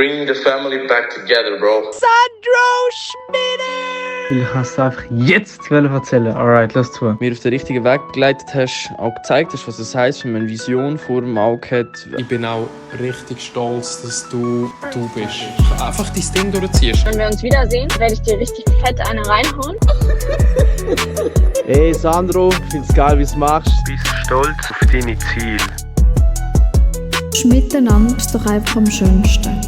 Bring the family back together, bro. Sandro Schmidt! Ich kann es einfach jetzt erzählen. Alright, lass zu. Mir auf den richtigen Weg begleitet hast, auch gezeigt hast, was es heisst, wenn man eine Vision vor dem Auge hat. Ich bin auch richtig stolz, dass du bist. Einfach dein Ding durchziehst. Wenn wir uns wiedersehen, werde ich dir richtig fett eine reinhauen. Hey Sandro, ich find's geil, wie du es machst. Bist stolz auf deine Ziele. Miteinander ist doch einfach am schönsten.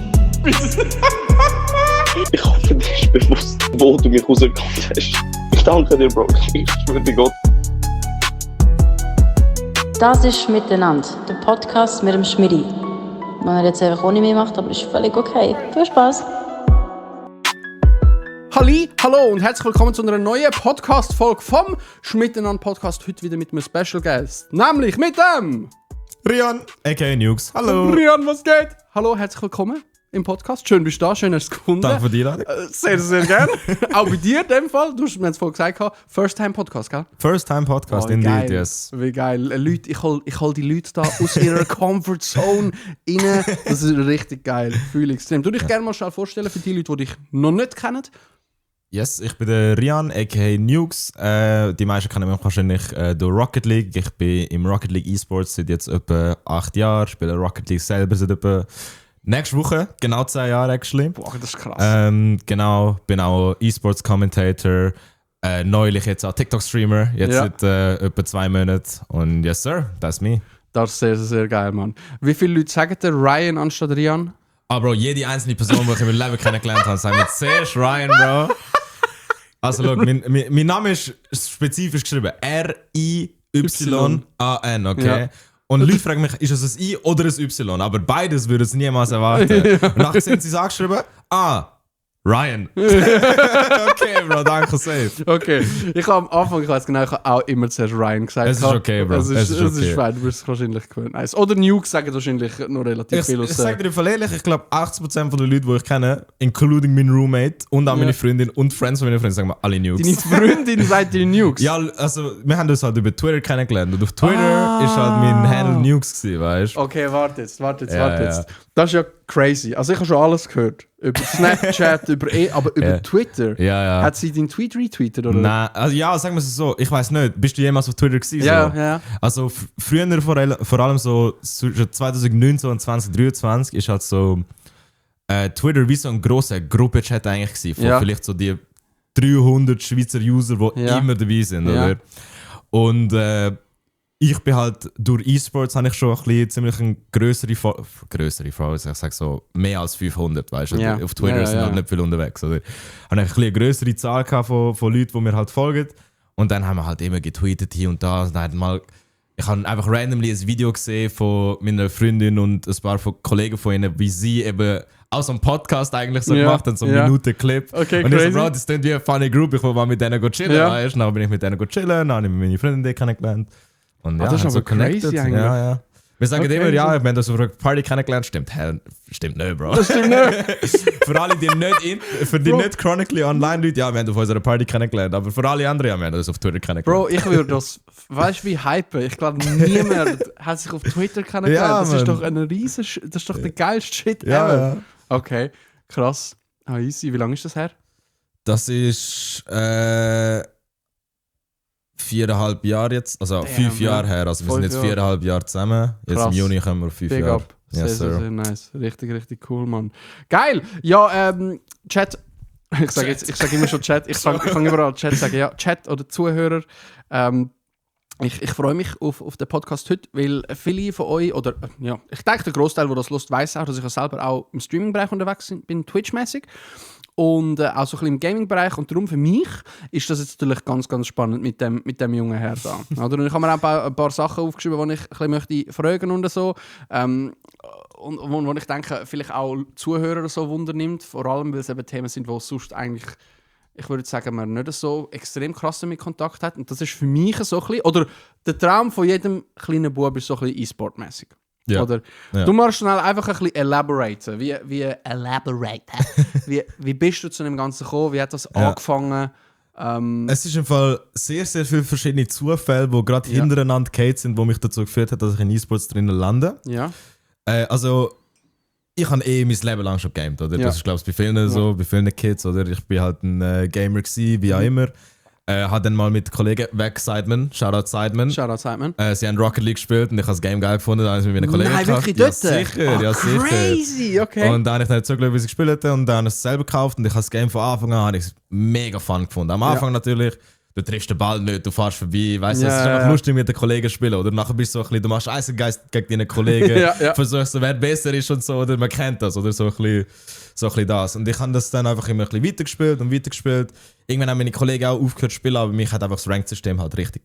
Ich hoffe, dir ist bewusst, wo du mich rausgekommen hast. Ich danke dir, Bro. Ich schwöre dir Gott. Das ist «Miteinander», der Podcast mit dem Schmidi. Wenn er jetzt einfach ohne mich macht, aber ist völlig okay. Viel Spaß! Hallo und herzlich willkommen zu einer neuen Podcast-Folge vom «Schmiteinander-Podcast». Heute wieder mit einem Special Guest, nämlich mit dem... Rian, a.k.a. Nukes. Hallo. Rian, was geht? Hallo, herzlich willkommen im Podcast. Schön bist du da, schön hast du es gefunden. Danke für die Einladung. Sehr, sehr gerne. Auch bei dir in dem Fall. Du hast mir jetzt vorhin gesagt, First-Time-Podcast, gell? First-Time-Podcast, indeed, yes. Wie geil. Leute, ich hol die Leute da aus ihrer Comfort-Zone rein. Das ist richtig geil. Fühle ich extrem. Du dich gerne mal schnell vorstellen für die Leute, die dich noch nicht kennen. Yes, ich bin der Rian, a.k.a. Nukes. Die meisten kennen mich wahrscheinlich durch Rocket League. Ich bin im Rocket League Esports seit jetzt etwa 8 Jahren. Spiele Rocket League selber seit etwa nächste Woche, genau 10 Jahre actually. Boah, das ist krass. Genau, bin auch Esports-Commentator. Neulich jetzt auch TikTok-Streamer, jetzt seit etwa 2 Monaten. Und yes sir, that's me. Das ist sehr, sehr geil, Mann. Wie viele Leute sagen dir Ryan anstatt Rian? Ah, Bro, jede einzelne Person, die ich in meinem Leben kennengelernt habe, sagt mir zuerst Ryan, Bro. Also, schau, mein Name ist spezifisch geschrieben. R-I-Y-A-N, okay? Ja. Und Leute fragen mich, ist es ein I oder ein Y? Aber beides würde es niemals erwarten. Ja. Und nachher sind sie angeschrieben, Ryan. Okay, Bro, danke, safe. Okay, ich habe am Anfang, ich weiß genau, ich habe auch immer zuerst Ryan gesagt. Es ist okay, Bro. Es ist fein, du wirst es wahrscheinlich gewöhnt. Nice. Oder Nuke sagen wahrscheinlich noch relativ viel aus. Ich sage dir ehrlich, ich glaube 80% von den Leuten, die ich kenne, including mein Roommate und auch meine Freundin und Friends von meiner Freundin, sagen wir alle Nukes. Deine Freundin sagt dir Nukes? Ja, also wir haben uns halt über Twitter kennengelernt und auf Twitter ist halt mein Handle Nukes gewesen, weißt du? Okay, warte jetzt. Das ist ja crazy. Also ich habe schon alles gehört. Über Snapchat, aber über Twitter. Ja. Hat sie deinen Tweet retweetet, oder? Nein, also ja, sagen wir es so. Ich weiß nicht, bist du jemals auf Twitter gewesen? Ja. Also früher vor allem so 2019 und 2023 ist halt so Twitter wie so ein grosser Gruppenchat eigentlich gewesen, von vielleicht so die 300 Schweizer User, die immer dabei sind, oder? Und ich bin halt durch E-Sports habe ich schon ein bisschen ziemlich eine grössere Folge, ich sage so mehr als 500, weißt du? Yeah. Auf Twitter sind halt nicht viel unterwegs, oder? Habe ich ein bisschen eine grössere Zahl gehabt von Leuten, die mir halt folgen. Und dann haben wir halt immer getweetet hier und da. Und dann ich habe einfach randomly ein Video gesehen von meiner Freundin und ein paar von Kollegen von ihnen, wie sie eben auch so einen Podcast eigentlich so gemacht haben, so einen Minuten-Clip. Okay, und crazy. Ich so, Bro, das klingt wie eine funny Group, ich will mal mit denen chillen, weißt du? Dann bin ich mit denen chillen, dann habe ich meine Freundin kennengelernt. Und das ist aber so crazy eigentlich. Ja. Wir sagen immer, wir haben das auf einer Party kennengelernt. Stimmt nicht, Bro. Das stimmt nicht. Für alle, die nicht chronically online Leute, wir haben auf unserer Party kennengelernt. Aber für alle anderen, wir haben das auf Twitter kennengelernt. Bro, ich würde das, weißt du, wie hypen? Ich glaube, niemand hat sich auf Twitter kennengelernt. Das ist doch das ist doch der geilste Shit ever. Ja. Okay, krass. Easy. Wie lange ist das her? Das ist 4,5 Jahre jetzt, also 5 Jahre her. Also wir sind jetzt 4,5 Jahre zusammen. Jetzt krass. im Juni kommen wir auf 5 Jahre. Up. Sehr nice. Richtig cool, Mann. Geil! Ja, Chat. Ich sage immer schon Chat. Ich fange immer an Chat zu sagen. Ja, Chat oder Zuhörer. Ich freue mich auf den Podcast heute, weil viele von euch, oder ich denke, der Großteil, der das hört, weiss auch, dass ich selber auch im Streaming-Bereich unterwegs bin, Twitch-mäßig. Und auch so ein bisschen im Gaming-Bereich. Und darum für mich ist das jetzt natürlich ganz, ganz spannend mit dem jungen Herrn da. Oder? Und ich habe mir auch ein paar Sachen aufgeschrieben, die ich ein bisschen möchte fragen und so. Und wo ich denke, vielleicht auch Zuhörer so Wunder nimmt. Vor allem, weil es eben Themen sind, die sonst eigentlich, ich würde sagen, man nicht so extrem krass damit Kontakt hat. Und das ist für mich so ein bisschen, oder der Traum von jedem kleinen Bub ist so ein bisschen E-Sport-mäßig. Ja. Oder du machst schnell einfach ein bisschen elaboraten. Wie bist du zu dem Ganzen gekommen? Wie hat das angefangen? Es ist im Fall sehr, sehr viele verschiedene Zufälle, die gerade hintereinander gefallen sind, die mich dazu geführt hat, dass ich in E-Sports drinnen lande. Ja. Also ich habe mein Leben lang schon gegamed, oder? Ja. Das ist, glaube ich, bei vielen so, bei vielen Kids, oder? Ich bin halt ein Gamer gewesen, wie auch immer. Habe dann mal mit Kollegen weg Sidemen, Shoutout Sidemen. Sie haben Rocket League gespielt und ich habe das Game geil gefunden, da habe ich mit meinen Kollegen Nein, gekauft. wirklich Ja, dort? sicher, ja, sicher. Crazy, okay. Und dann habe ich dann zugeschaut, wie sie gespielt haben und dann habe ich es selber gekauft und ich habe das Game von Anfang an mega fun gefunden. Am Anfang natürlich, du triffst den Ball nicht, du fährst vorbei, weißt du, es ist einfach lustig mit den Kollegen zu spielen, oder? Nachher bist du so ein bisschen, du machst Eisengeist gegen deine Kollegen, versuchst so, wer besser ist und so, oder man kennt das, oder so ein bisschen das. Und ich habe das dann einfach immer ein bisschen weitergespielt. Irgendwann haben meine Kollegen auch aufgehört zu spielen, aber mich hat einfach das Ranked-System halt richtig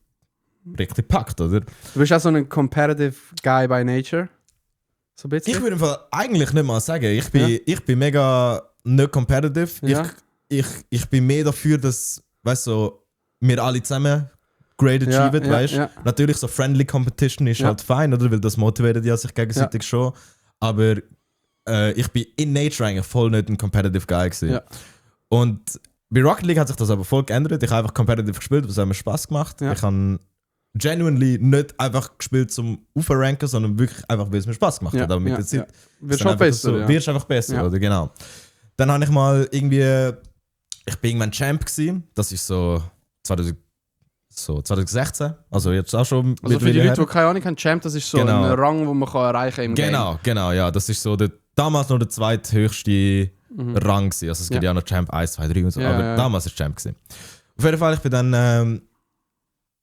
gepackt, oder? Du bist auch so ein competitive Guy by nature? So ein bisschen? Ich würde im Fall eigentlich nicht mal sagen, ich bin mega nicht competitive. Ja. Ich bin mehr dafür, dass, weißt du, so, wir alle zusammen great achieven, weißt du? Natürlich so friendly Competition ist halt fein, oder? Weil das motiviert ja sich gegenseitig schon. Aber ich bin in Nature eigentlich voll nicht ein competitive Guy gewesen. Ja. Und bei Rocket League hat sich das aber voll geändert. Ich habe einfach competitive gespielt, was hat mir Spaß gemacht. Ja. Ich habe genuinely nicht einfach gespielt zum Aufranken, sondern wirklich einfach, weil es mir Spaß gemacht hat. Aber mit der Zeit wirst du besser. So, wirst einfach besser, oder? Genau. Dann habe ich mal irgendwie, ich bin irgendwann Champ gewesen. Das ist so 2016, also jetzt auch schon. Also für die Leute, die keine Ahnung haben, Champ, das ist so ein Rang, den man erreichen kann im Game. Genau, ja. Das ist so damals noch der zweithöchste Rang gewesen. Also es gibt ja auch noch Champ 1, 2, 3 und so, aber damals war es Champ gewesen. Auf jeden Fall, ich bin dann,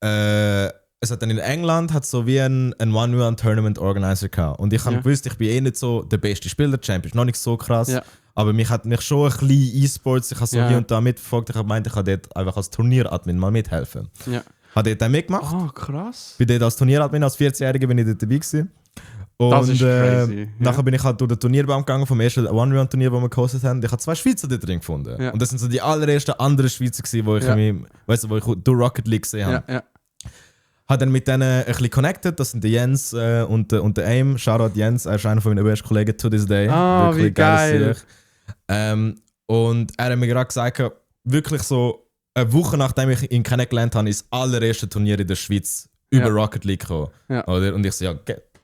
es hat dann in England so wie ein One-Run-Tournament Organizer gehabt. Und ich habe gewusst, ich bin eh nicht so der beste Spieler, Champ ist noch nicht so krass. Ja. Aber mich hat mich schon ein bisschen E-Sports, ich habe so hier und da mitverfolgt, ich habe gemeint, ich kann dort einfach als Turnieradmin mal mithelfen. Ja. Habe dort dann mitgemacht. Oh, krass. Bin dort als Turnieradmin, als 14-Jähriger bin ich dort dabei gewesen. Und das ist crazy. Nachher bin ich halt durch den Turnierbaum gegangen, vom ersten One-Run-Turnier, das wir gehostet haben. Ich habe 2 Schweizer dort drin gefunden. Ja. Und das sind so die allerersten anderen Schweizer gewesen, wo ich wo ich durch Rocket League gesehen habe. Ja. Habe dann mit denen ein bisschen connected, das sind der Jens und der Aim. Shoutout Jens, er ist einer von meinen besten Kollegen to this day. Ah, wie geil. Und er hat mir gerade gesagt, wirklich so eine Woche nachdem ich ihn kennengelernt habe, ist das allererste Turnier in der Schweiz über Rocket League gekommen. Ja. Oder? Und ich so, ja,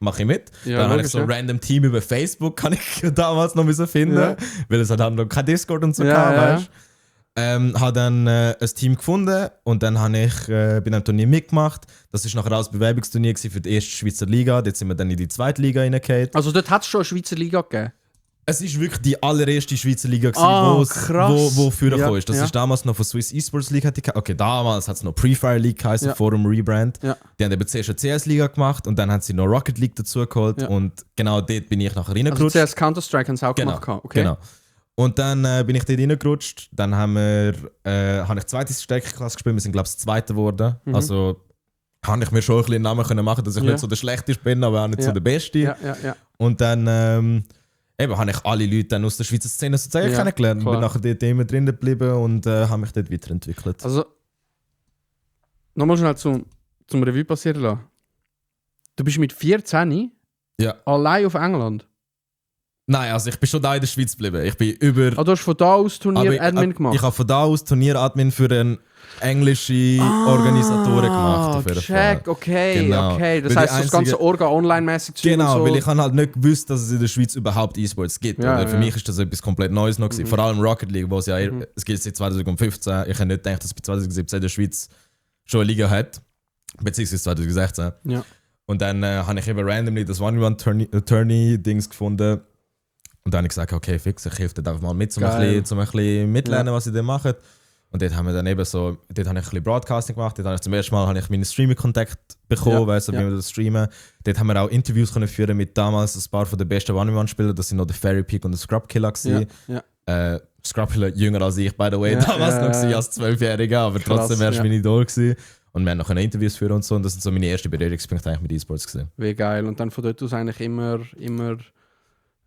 mache ich mit. Dann habe ich so ein random Team über Facebook, kann ich damals noch finden, weil es halt noch kein Discord und so kam, weißt du. Habe dann ein Team gefunden und dann habe ich bei einem Turnier mitgemacht. Das war nachher auch das Bewerbungsturnier für die erste Schweizer Liga. Dort sind wir dann in die zweite Liga reingekommen. Also dort hat es schon eine Schweizer Liga gegeben? Es war wirklich die allererste Schweizer Liga, wo vorgekommen ist. Das ist damals noch von Swiss Esports League. Okay, damals hat es noch Pre-Fire League geheißen, vor dem Rebrand. Ja. Die haben eben zuerst eine CS-Liga gemacht und dann haben sie noch Rocket League dazu geholt. Und genau dort bin ich nachher reingerutscht. Also CS Counter-Strike haben sie auch gemacht. Okay. Genau. Und dann bin ich dort reingerutscht. Dann habe ich zweite Stärkeklasse gespielt. Wir sind, glaube ich, das Zweite geworden. Also habe ich mir schon ein bisschen einen Namen machen, dass ich nicht so der Schlechteste bin, aber auch nicht so der Beste. Und dann habe ich alle Leute dann aus der Schweizer Szene sozusagen kennengelernt. Und bin nachher dort immer drin geblieben und habe mich dort weiterentwickelt. Also, nochmal schnell zum Revue passieren lassen. Du bist mit 14 allein auf England? Nein, also ich bin schon da in der Schweiz geblieben. Ich bin über... du hast von da aus Turnieradmin gemacht? Ich habe von da aus Turnieradmin für eine englische Organisatoren gemacht. Auf jeden Fall. Okay. Das weil heisst, das ganze Orga online-mäßig zu Genau, so. Weil ich habe halt nicht gewusst, dass es in der Schweiz überhaupt E-Sports gibt. Für mich ist das etwas komplett Neues noch gewesen. Vor allem Rocket League, wo es es gilt seit 2015. Ich habe nicht gedacht, dass es bei 2017 in der Schweiz schon eine Liga hat. Beziehungsweise 2016. Ja. Und dann habe ich eben randomly das One-Run-Tourney-Dings gefunden. Und dann habe ich gesagt, okay, fix, ich helfe dir einfach mal mit, um ein bisschen mitlernen, was sie da machen. Und dort haben wir dann eben so, dort habe ich ein bisschen Broadcasting gemacht, dort habe ich zum ersten Mal meinen Streaming-Kontakt bekommen, wie wir das streamen. Dort haben wir auch Interviews können führen mit damals ein paar von den besten One-on-One-Spielern, das sind noch der Fairy Peak und der Scrub Killer gewesen. Scrub Killer jünger als ich, by the way, damals noch als 12-Jähriger, aber trotzdem wärst du mein Idol gewesen. Und wir haben noch Interviews führen und so, und das sind so meine ersten Berührungspunkte eigentlich mit E-Sports gewesen. Wie geil, und dann von dort aus eigentlich immer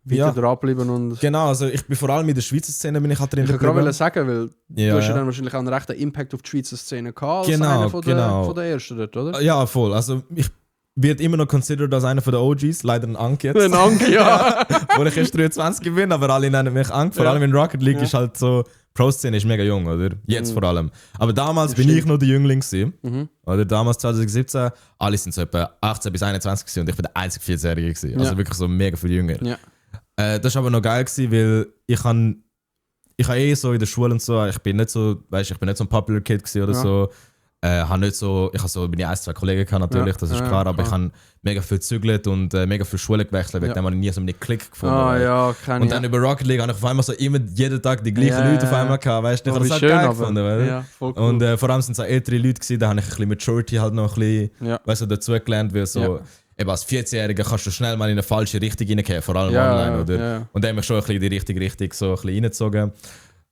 weiter dranbleiben und... Genau, also ich bin vor allem in der Schweizer Szene bin ich halt drin. Ich wollte gerade sagen, weil du hast ja dann wahrscheinlich auch einen rechten Impact auf die Schweizer Szene gehabt, als einer von der ersten dort, oder? Ja, voll. Also ich werde immer noch considered als einer von der OGs, leider ein Ank jetzt. Ein Ank, ja. Wo ich erst 23 bin, aber alle nennen mich Ank. Vor allem in Rocket League ist halt so, Pro-Szene ist mega jung, oder? Jetzt vor allem. Aber damals bin ich noch der Jüngling gewesen. Oder damals 2017, alle sind so etwa 18 bis 21 gewesen und ich bin der einzige 14-Jährige gewesen. Also wirklich so mega viel jünger. Ja. Das war aber noch geil, weil ich habe so in der Schule und so, ich bin nicht so ein Popular Kid gewesen oder so. Ich habe so meine 1, 2 Kollegen gehabt, natürlich, das ist klar, aber ich habe mega viel gezügelt und mega viel Schule gewechselt, wegen dem habe ich nie so einen Klick gefunden. Und dann über Rocket League habe ich auf einmal so immer jeden Tag die gleichen Leute auf einmal gehabt, weißt du, ich habe das halt geil gefunden, voll cool. Und vor allem sind es auch ältere Leute gewesen, da habe ich ein bisschen Maturity halt noch ein bisschen, weißt du, dazugelernt, weil so, eben als 14-Jähriger kannst du schnell mal in eine falsche Richtung reingehen, vor allem online, oder? Ja. Und da haben wir schon ein bisschen die richtige Richtung so ein bisschen reingezogen.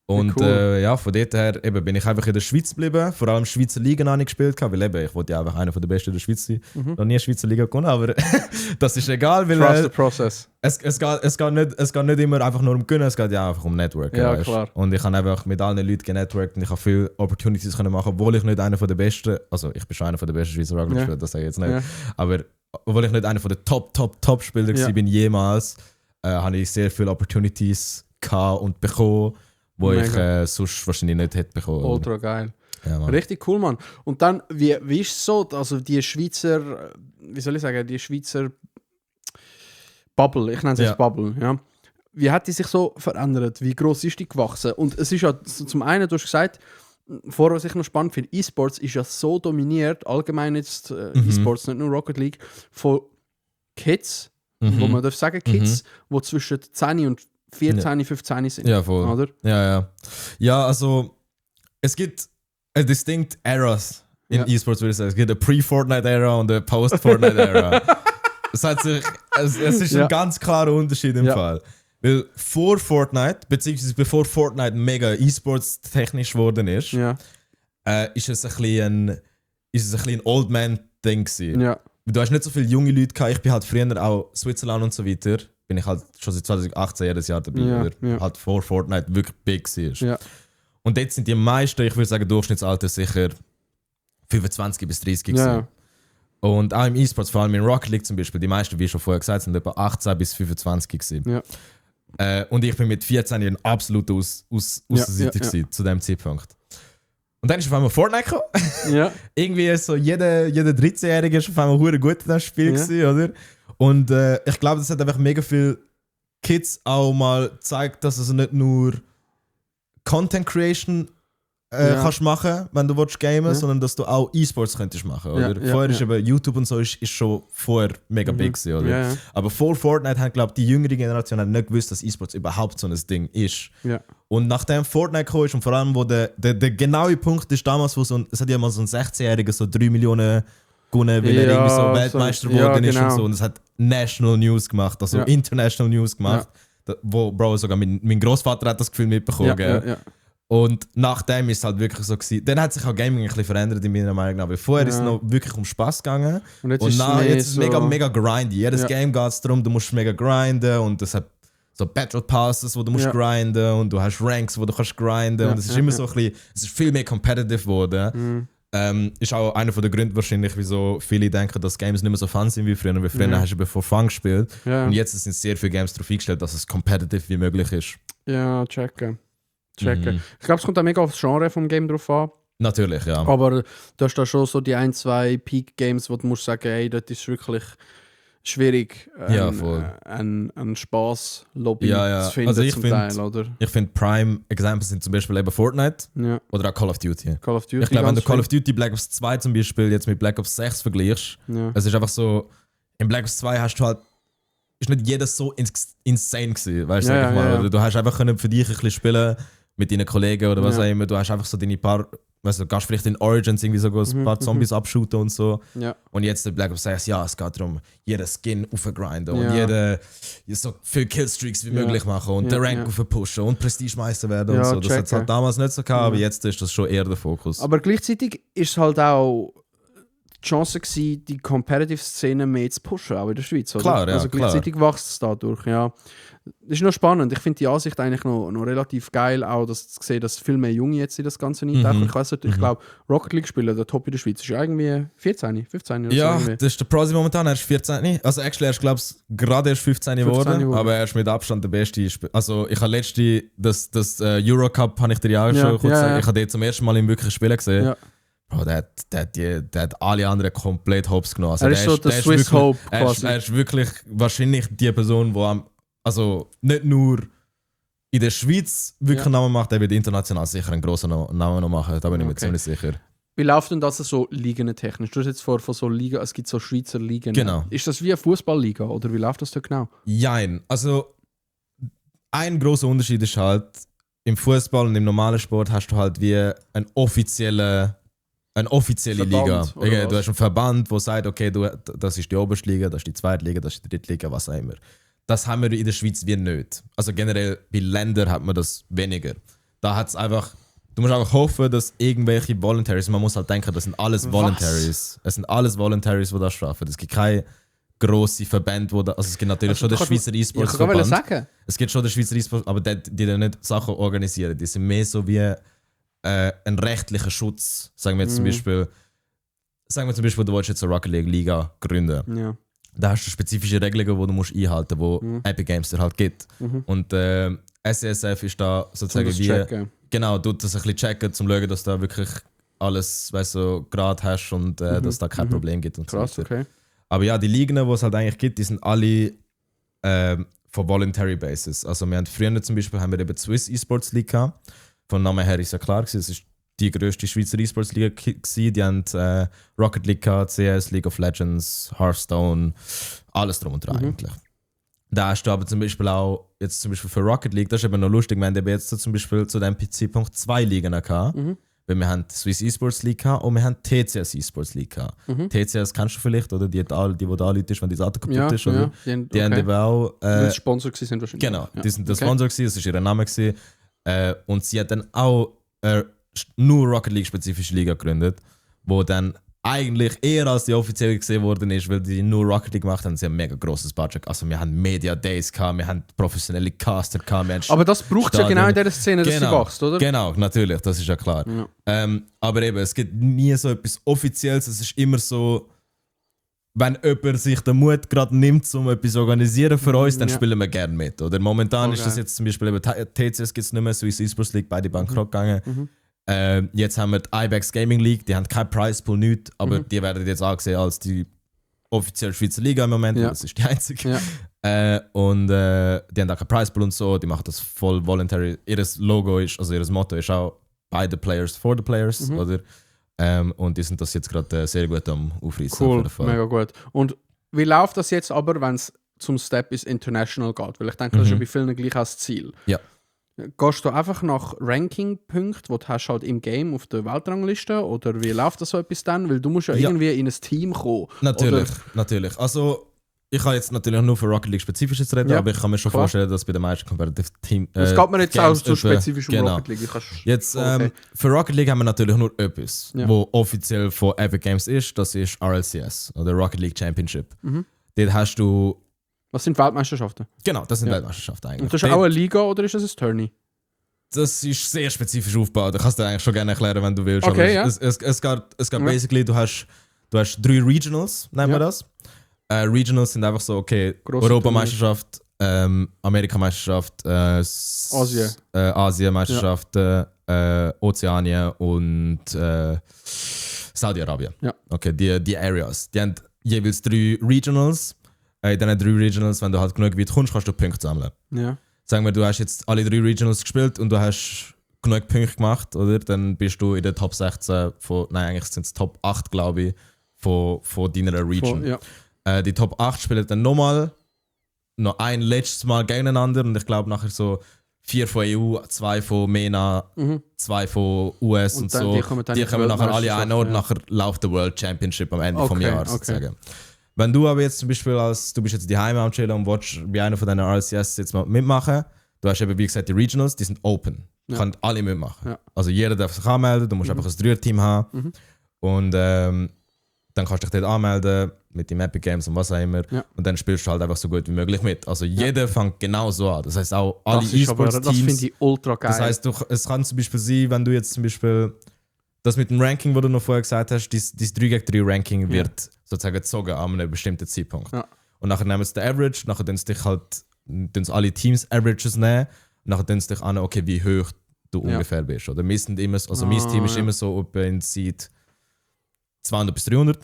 Und cool. Von dort her eben, bin ich einfach in der Schweiz geblieben. Vor allem Schweizer Liga noch nicht gespielt, weil eben, ich wollte ja einfach einer der Besten in der Schweiz sein. Noch nie Schweizer Liga gewonnen, aber das ist egal, weil Trust the process. Es geht nicht immer einfach nur um Gewinnen, es geht ja einfach um Network. Ja, klar. Und ich habe einfach mit allen Leuten genetworked und ich habe viele Opportunities können machen, obwohl ich nicht einer der Besten, also ich bin schon einer der besten Schweizer Rugby Spieler, das sage ich jetzt nicht, aber obwohl ich nicht einer der Top Spieler bin jemals, habe ich sehr viele Opportunities gehabt und bekommen, wo ich sonst wahrscheinlich nicht hätte bekommen. Ultra geil. Ja, richtig cool, Mann. Und dann, wie ist es so, also die Schweizer, wie soll ich sagen, die Schweizer Bubble, ich nenne es jetzt Bubble, ja. Wie hat die sich so verändert? Wie groß ist die gewachsen? Und es ist ja zum einen, du hast gesagt, vorher, was ich noch spannend finde, E-Sports ist ja so dominiert, allgemein jetzt E-Sports, nicht nur Rocket League, von Kids, wo man darf sagen Kids, wo zwischen 10 und 14, 15 sind. Ja, voll. Oder? Ja, also es gibt distinct Eras in E-Sports, würde ich sagen. Es gibt eine Pre-Fortnite-Era und eine Post-Fortnite-Era. Es ist ein ganz klarer Unterschied im Fall. Weil vor Fortnite, beziehungsweise bevor Fortnite mega E-Sports technisch geworden ist, ist es ein bisschen ein Old-Man-Ding gewesen. Ja. Du hast nicht so viele junge Leute gehabt. Ich bin halt früher auch Switzerland und so weiter. Bin ich halt schon seit 2018 jedes Jahr dabei, halt vor Fortnite wirklich big war. Ja. Und jetzt sind die meisten, ich würde sagen, Durchschnittsalter sicher 25 bis 30 gewesen. Ja. Und auch im E-Sports, vor allem in Rocket League zum Beispiel, die meisten, wie schon vorher gesagt, sind etwa 18 bis 25 gewesen. Ja. Und ich bin mit 14 Jahren absolut außerseiter gewesen, zu dem Zeitpunkt. Und dann ist auf einmal Fortnite gekommen. Ja. Irgendwie ist so jeder 13-Jährige ist auf einmal verdammt gut in das Spiel gewesen, oder? Und ich glaube, das hat einfach mega viele Kids auch mal gezeigt, dass es nicht nur Content Creation kannst machen, wenn du gamen, sondern dass du auch E-Sports könntest machen. Oder? Vorher ist eben YouTube und so ist schon vorher mega big gewesen, oder? Ja. Aber vor Fortnite hat, glaube die jüngere Generation hat nicht gewusst, dass E-Sports überhaupt so ein Ding ist. Ja. Und nachdem Fortnite gekommen ist und vor allem, wo der genaue Punkt ist damals, wo es hat ja mal so ein 16-Jähriger so 3 Millionen gewonnen, weil er irgendwie so Weltmeister geworden ist und so. Und es hat National News gemacht, also International News gemacht. Wo, Bro, sogar mein Großvater hat das Gefühl mitbekommen. Ja. Und nachdem ist es halt wirklich so gewesen. Dann hat sich auch Gaming ein bisschen verändert in meiner Meinung nach. Weil vorher ist es noch wirklich um Spaß gegangen. Und jetzt ist es mega grindy. Jedes Game geht es darum, du musst mega grinden und es hat so Battle Passes, wo du musst grinden und du hast Ranks, wo du kannst grinden und es ist immer so ein bisschen, es ist viel mehr competitive geworden. Ist auch einer der Gründe wahrscheinlich, wieso viele denken, dass Games nicht mehr so fun sind wie früher. Weil früher hast du bevor Fun gespielt. Ja. Und jetzt sind sehr viele Games darauf eingestellt, dass es competitive wie möglich ist. Ja, checken. Ich glaube, es kommt auch mega aufs Genre vom Game drauf an. Natürlich, ja. Aber du hast da schon so die 1, 2 Peak-Games, wo du musst sagen, hey, das ist wirklich schwierig, einen Spaß-Lobby zu finden, also zum Teil, oder? Ich finde Prime-Examples sind zum Beispiel eben Fortnite oder auch Call of Duty. Ich glaube, wenn du Call of Duty Black Ops 2 zum Beispiel jetzt mit Black Ops 6 vergleichst, es ist einfach so, in Black Ops 2 hast du halt, ist nicht jeder so insane gewesen, weißt du, mal. Du hast einfach können für dich ein bisschen spielen mit deinen Kollegen oder was auch immer, du hast einfach so deine paar, weißt du, kannst vielleicht in Origins irgendwie so ein paar Zombies abschooten und so. Ja. Und jetzt der Black Ops 6, es geht darum, jeden Skin aufgrinden und so viele Killstreaks wie möglich machen und den Rank aufpushen und Prestige-Meister werden und so. Das hat es halt damals nicht so gehabt, aber jetzt ist das schon eher der Fokus. Aber gleichzeitig ist es halt auch die Chance gewesen, die Competitive-Szene mehr zu pushen, auch in der Schweiz, oder? Klar, ja, also gleichzeitig wächst es dadurch, ja. Das ist noch spannend. Ich finde die Ansicht eigentlich noch relativ geil, auch dass zu sehen, dass viel mehr Junge jetzt in das Ganze eintauchen. Ich weiß nicht, ich glaube, Rocket League spielen, der Top in der Schweiz, ist irgendwie 14, 15 oder ja, so. Ja, das ist der Prosi momentan, er ist 14. Also actually, er ist, glaube ich, gerade erst 15 geworden, aber er ist mit Abstand der beste Spieler. Also ich habe letzte, das Eurocup, habe ich dir ja auch schon kurz gesagt, ich habe den zum ersten Mal im wirklichen Spielen gesehen. Ja. Bro, der hat alle anderen komplett hops genommen. Also er ist so der Swiss Hope quasi. Er ist wirklich wahrscheinlich die Person, die am Also nicht nur in der Schweiz wirklich einen Namen macht, der wird international sicher einen grossen Namen noch machen, da bin ich mir ziemlich sicher. Wie läuft denn das so ligentechnisch? Du hast jetzt von so Liga, es gibt so Schweizer Ligen. Genau. Ist das wie eine Fußballliga oder wie läuft das da genau? Jein. Also ein großer Unterschied ist halt, im Fußball und im normalen Sport hast du halt wie eine offizielle Liga. Okay, du hast einen Verband, der sagt, okay, das ist die oberste Liga, das ist die zweite Liga, das ist die dritte Liga, was auch immer. Das haben wir in der Schweiz wie nicht. Also generell bei Ländern hat man das weniger. Da hat es einfach. Du musst einfach hoffen, dass irgendwelche Voluntaries, man muss halt denken, das sind alles Voluntaries. Es sind alles Voluntaries, die das schaffen. Es gibt keine grosse Verbände, also es gibt natürlich schon den Schweizer E-Sports-Verband. Es gibt schon den Schweizer E-Sports, aber die nicht Sachen organisieren. Die sind mehr so wie ein rechtlicher Schutz. Sagen wir zum Beispiel, du willst jetzt eine Rocket League Liga gründen. Ja. Da hast du spezifische Regelungen, die du musst einhalten musst, die Epic Games dir halt gibt. Und SCSF ist da sozusagen wie... Checken. Genau, du das ein bisschen checken, um zu schauen, dass du da wirklich alles gerade hast und dass es da kein Problem gibt. Und krass, so. Okay. Aber ja, die Ligen, die es halt eigentlich gibt, die sind alle von Voluntary Basis. Also wir haben früher zum Beispiel haben wir eben die Swiss Esports League gehabt. Vom Namen her ist ja klar gewesen, es ist die grösste Schweizer Esports Liga gewesen. Die haben Rocket League gehabt, CS, League of Legends, Hearthstone, alles drum und dran eigentlich. Da hast du aber zum Beispiel auch, jetzt zum Beispiel für Rocket League, das ist eben noch lustig, wir haben jetzt so zum Beispiel zu dem PC-Punkt 2 Ligen gehabt. Weil wir haben die Swiss Esports League gehabt und wir haben die TCS Esports League gehabt. TCS kennst du vielleicht, oder? Die da Leute ist, wenn die Seite kaputt ist. Oder? Die haben eben auch... die Sponsor sind wahrscheinlich. Genau, die sind der Sponsor gewesen, das war ihr Name gewesen. Und sie hat dann auch nur Rocket League spezifische Liga gegründet, wo dann eigentlich eher als die offiziell gesehen worden ist, weil die nur Rocket League gemacht haben. Sie haben ein mega grosses Budget. Also wir haben Media Days gehabt, wir haben professionelle Caster gehabt. Aber das braucht ja genau in dieser Szene, dass sie wächst, oder? Genau, natürlich, das ist ja klar. Ja. Aber eben, es gibt nie so etwas Offizielles. Es ist immer so, wenn jemand sich den Mut gerade nimmt, um etwas zu organisieren für uns, dann spielen wir gerne mit. Oder momentan ist das jetzt zum Beispiel, eben TCS gibt es nicht mehr, Swiss Esports League, beide bankrott gegangen. Jetzt haben wir die IBEX Gaming League, die haben keinen Prize Pool, nichts, aber die werden jetzt angesehen als die offizielle Schweizer Liga im Moment, das ist die einzige. Und die haben auch keinen Prize Pool und so, die machen das voll voluntary. Ihr Logo ist, also ihr Motto ist auch by the players for the players, oder? Und die sind das jetzt gerade sehr gut am Aufreißen. Cool, mega gut. Und wie läuft das jetzt aber, wenn es zum Step ist International geht? Weil ich denke, das ist ja bei vielen gleich als Ziel. Ja. Gehst du einfach nach Ranking-Punkten, die du hast halt im Game auf der Weltrangliste? Oder wie läuft das so etwas dann? Weil du musst ja irgendwie in ein Team kommen. Natürlich. Also, ich kann jetzt natürlich nur für Rocket League spezifisch jetzt reden, aber ich kann mir schon vorstellen, dass bei den meisten Competitive Teams. Es geht mir jetzt auch so spezifisch um Rocket League. Jetzt, für Rocket League haben wir natürlich nur etwas, wo offiziell von Epic Games ist. Das ist RLCS, oder Rocket League Championship. Dort hast du. Was sind Weltmeisterschaften? Genau, das sind Weltmeisterschaften eigentlich. Und das ist auch eine Liga oder ist das ein Tourney? Das ist sehr spezifisch aufgebaut. Ich kann es dir eigentlich schon gerne erklären, wenn du willst. Okay, aber es geht basically, du hast 3 Regionals, nennen wir das. Regionals sind einfach so, okay, Europameisterschaft, Amerikameisterschaft, Asienmeisterschaft, Ozeanien und Saudi-Arabien. Ja. Okay, die Areas. Die haben jeweils 3 Regionals. In diesen 3 Regionals, wenn du halt genug weit kommst, kannst du Punkte sammeln. Ja. Sagen wir, du hast jetzt alle 3 Regionals gespielt und du hast genug Punkte gemacht, oder? Dann bist du in der Top 16 eigentlich sind es Top 8, glaube ich, von deiner Region. Die Top 8 spielen dann noch ein letztes Mal gegeneinander und ich glaube nachher so 4 von EU, 2 von MENA, 2 von US und so. Die kommen nachher alle ein und nachher läuft der World Championship am Ende vom Jahr sozusagen. Wenn du aber jetzt zum Beispiel du bist jetzt daheim am Chillen und willst bei einer von deinen RLCS jetzt mal mitmachen, du hast eben wie gesagt die Regionals, die sind open. Können alle mitmachen. Ja. Also jeder darf sich anmelden, du musst einfach ein 3er-Team haben und dann kannst du dich dort anmelden mit den Epic Games und was auch immer und dann spielst du halt einfach so gut wie möglich mit. Also jeder fängt genau so an. Das heisst auch alle E-Sports-Teams. Das finde ich ultra geil. Das heisst, es kann zum Beispiel sein, wenn du jetzt zum Beispiel das mit dem Ranking, was du noch vorher gesagt hast, dieses 3-gegen-3 Ranking wird sozusagen gezogen an einem bestimmten Zeitpunkt. Ja. Und nachher nehmen sie den Average, nachher tun sie dich halt alle Teams Averages nehmen und nachher tun sie dich an, okay, wie hoch du ungefähr bist. Oder mein Team ist immer so etwa in Zeit 200 bis 300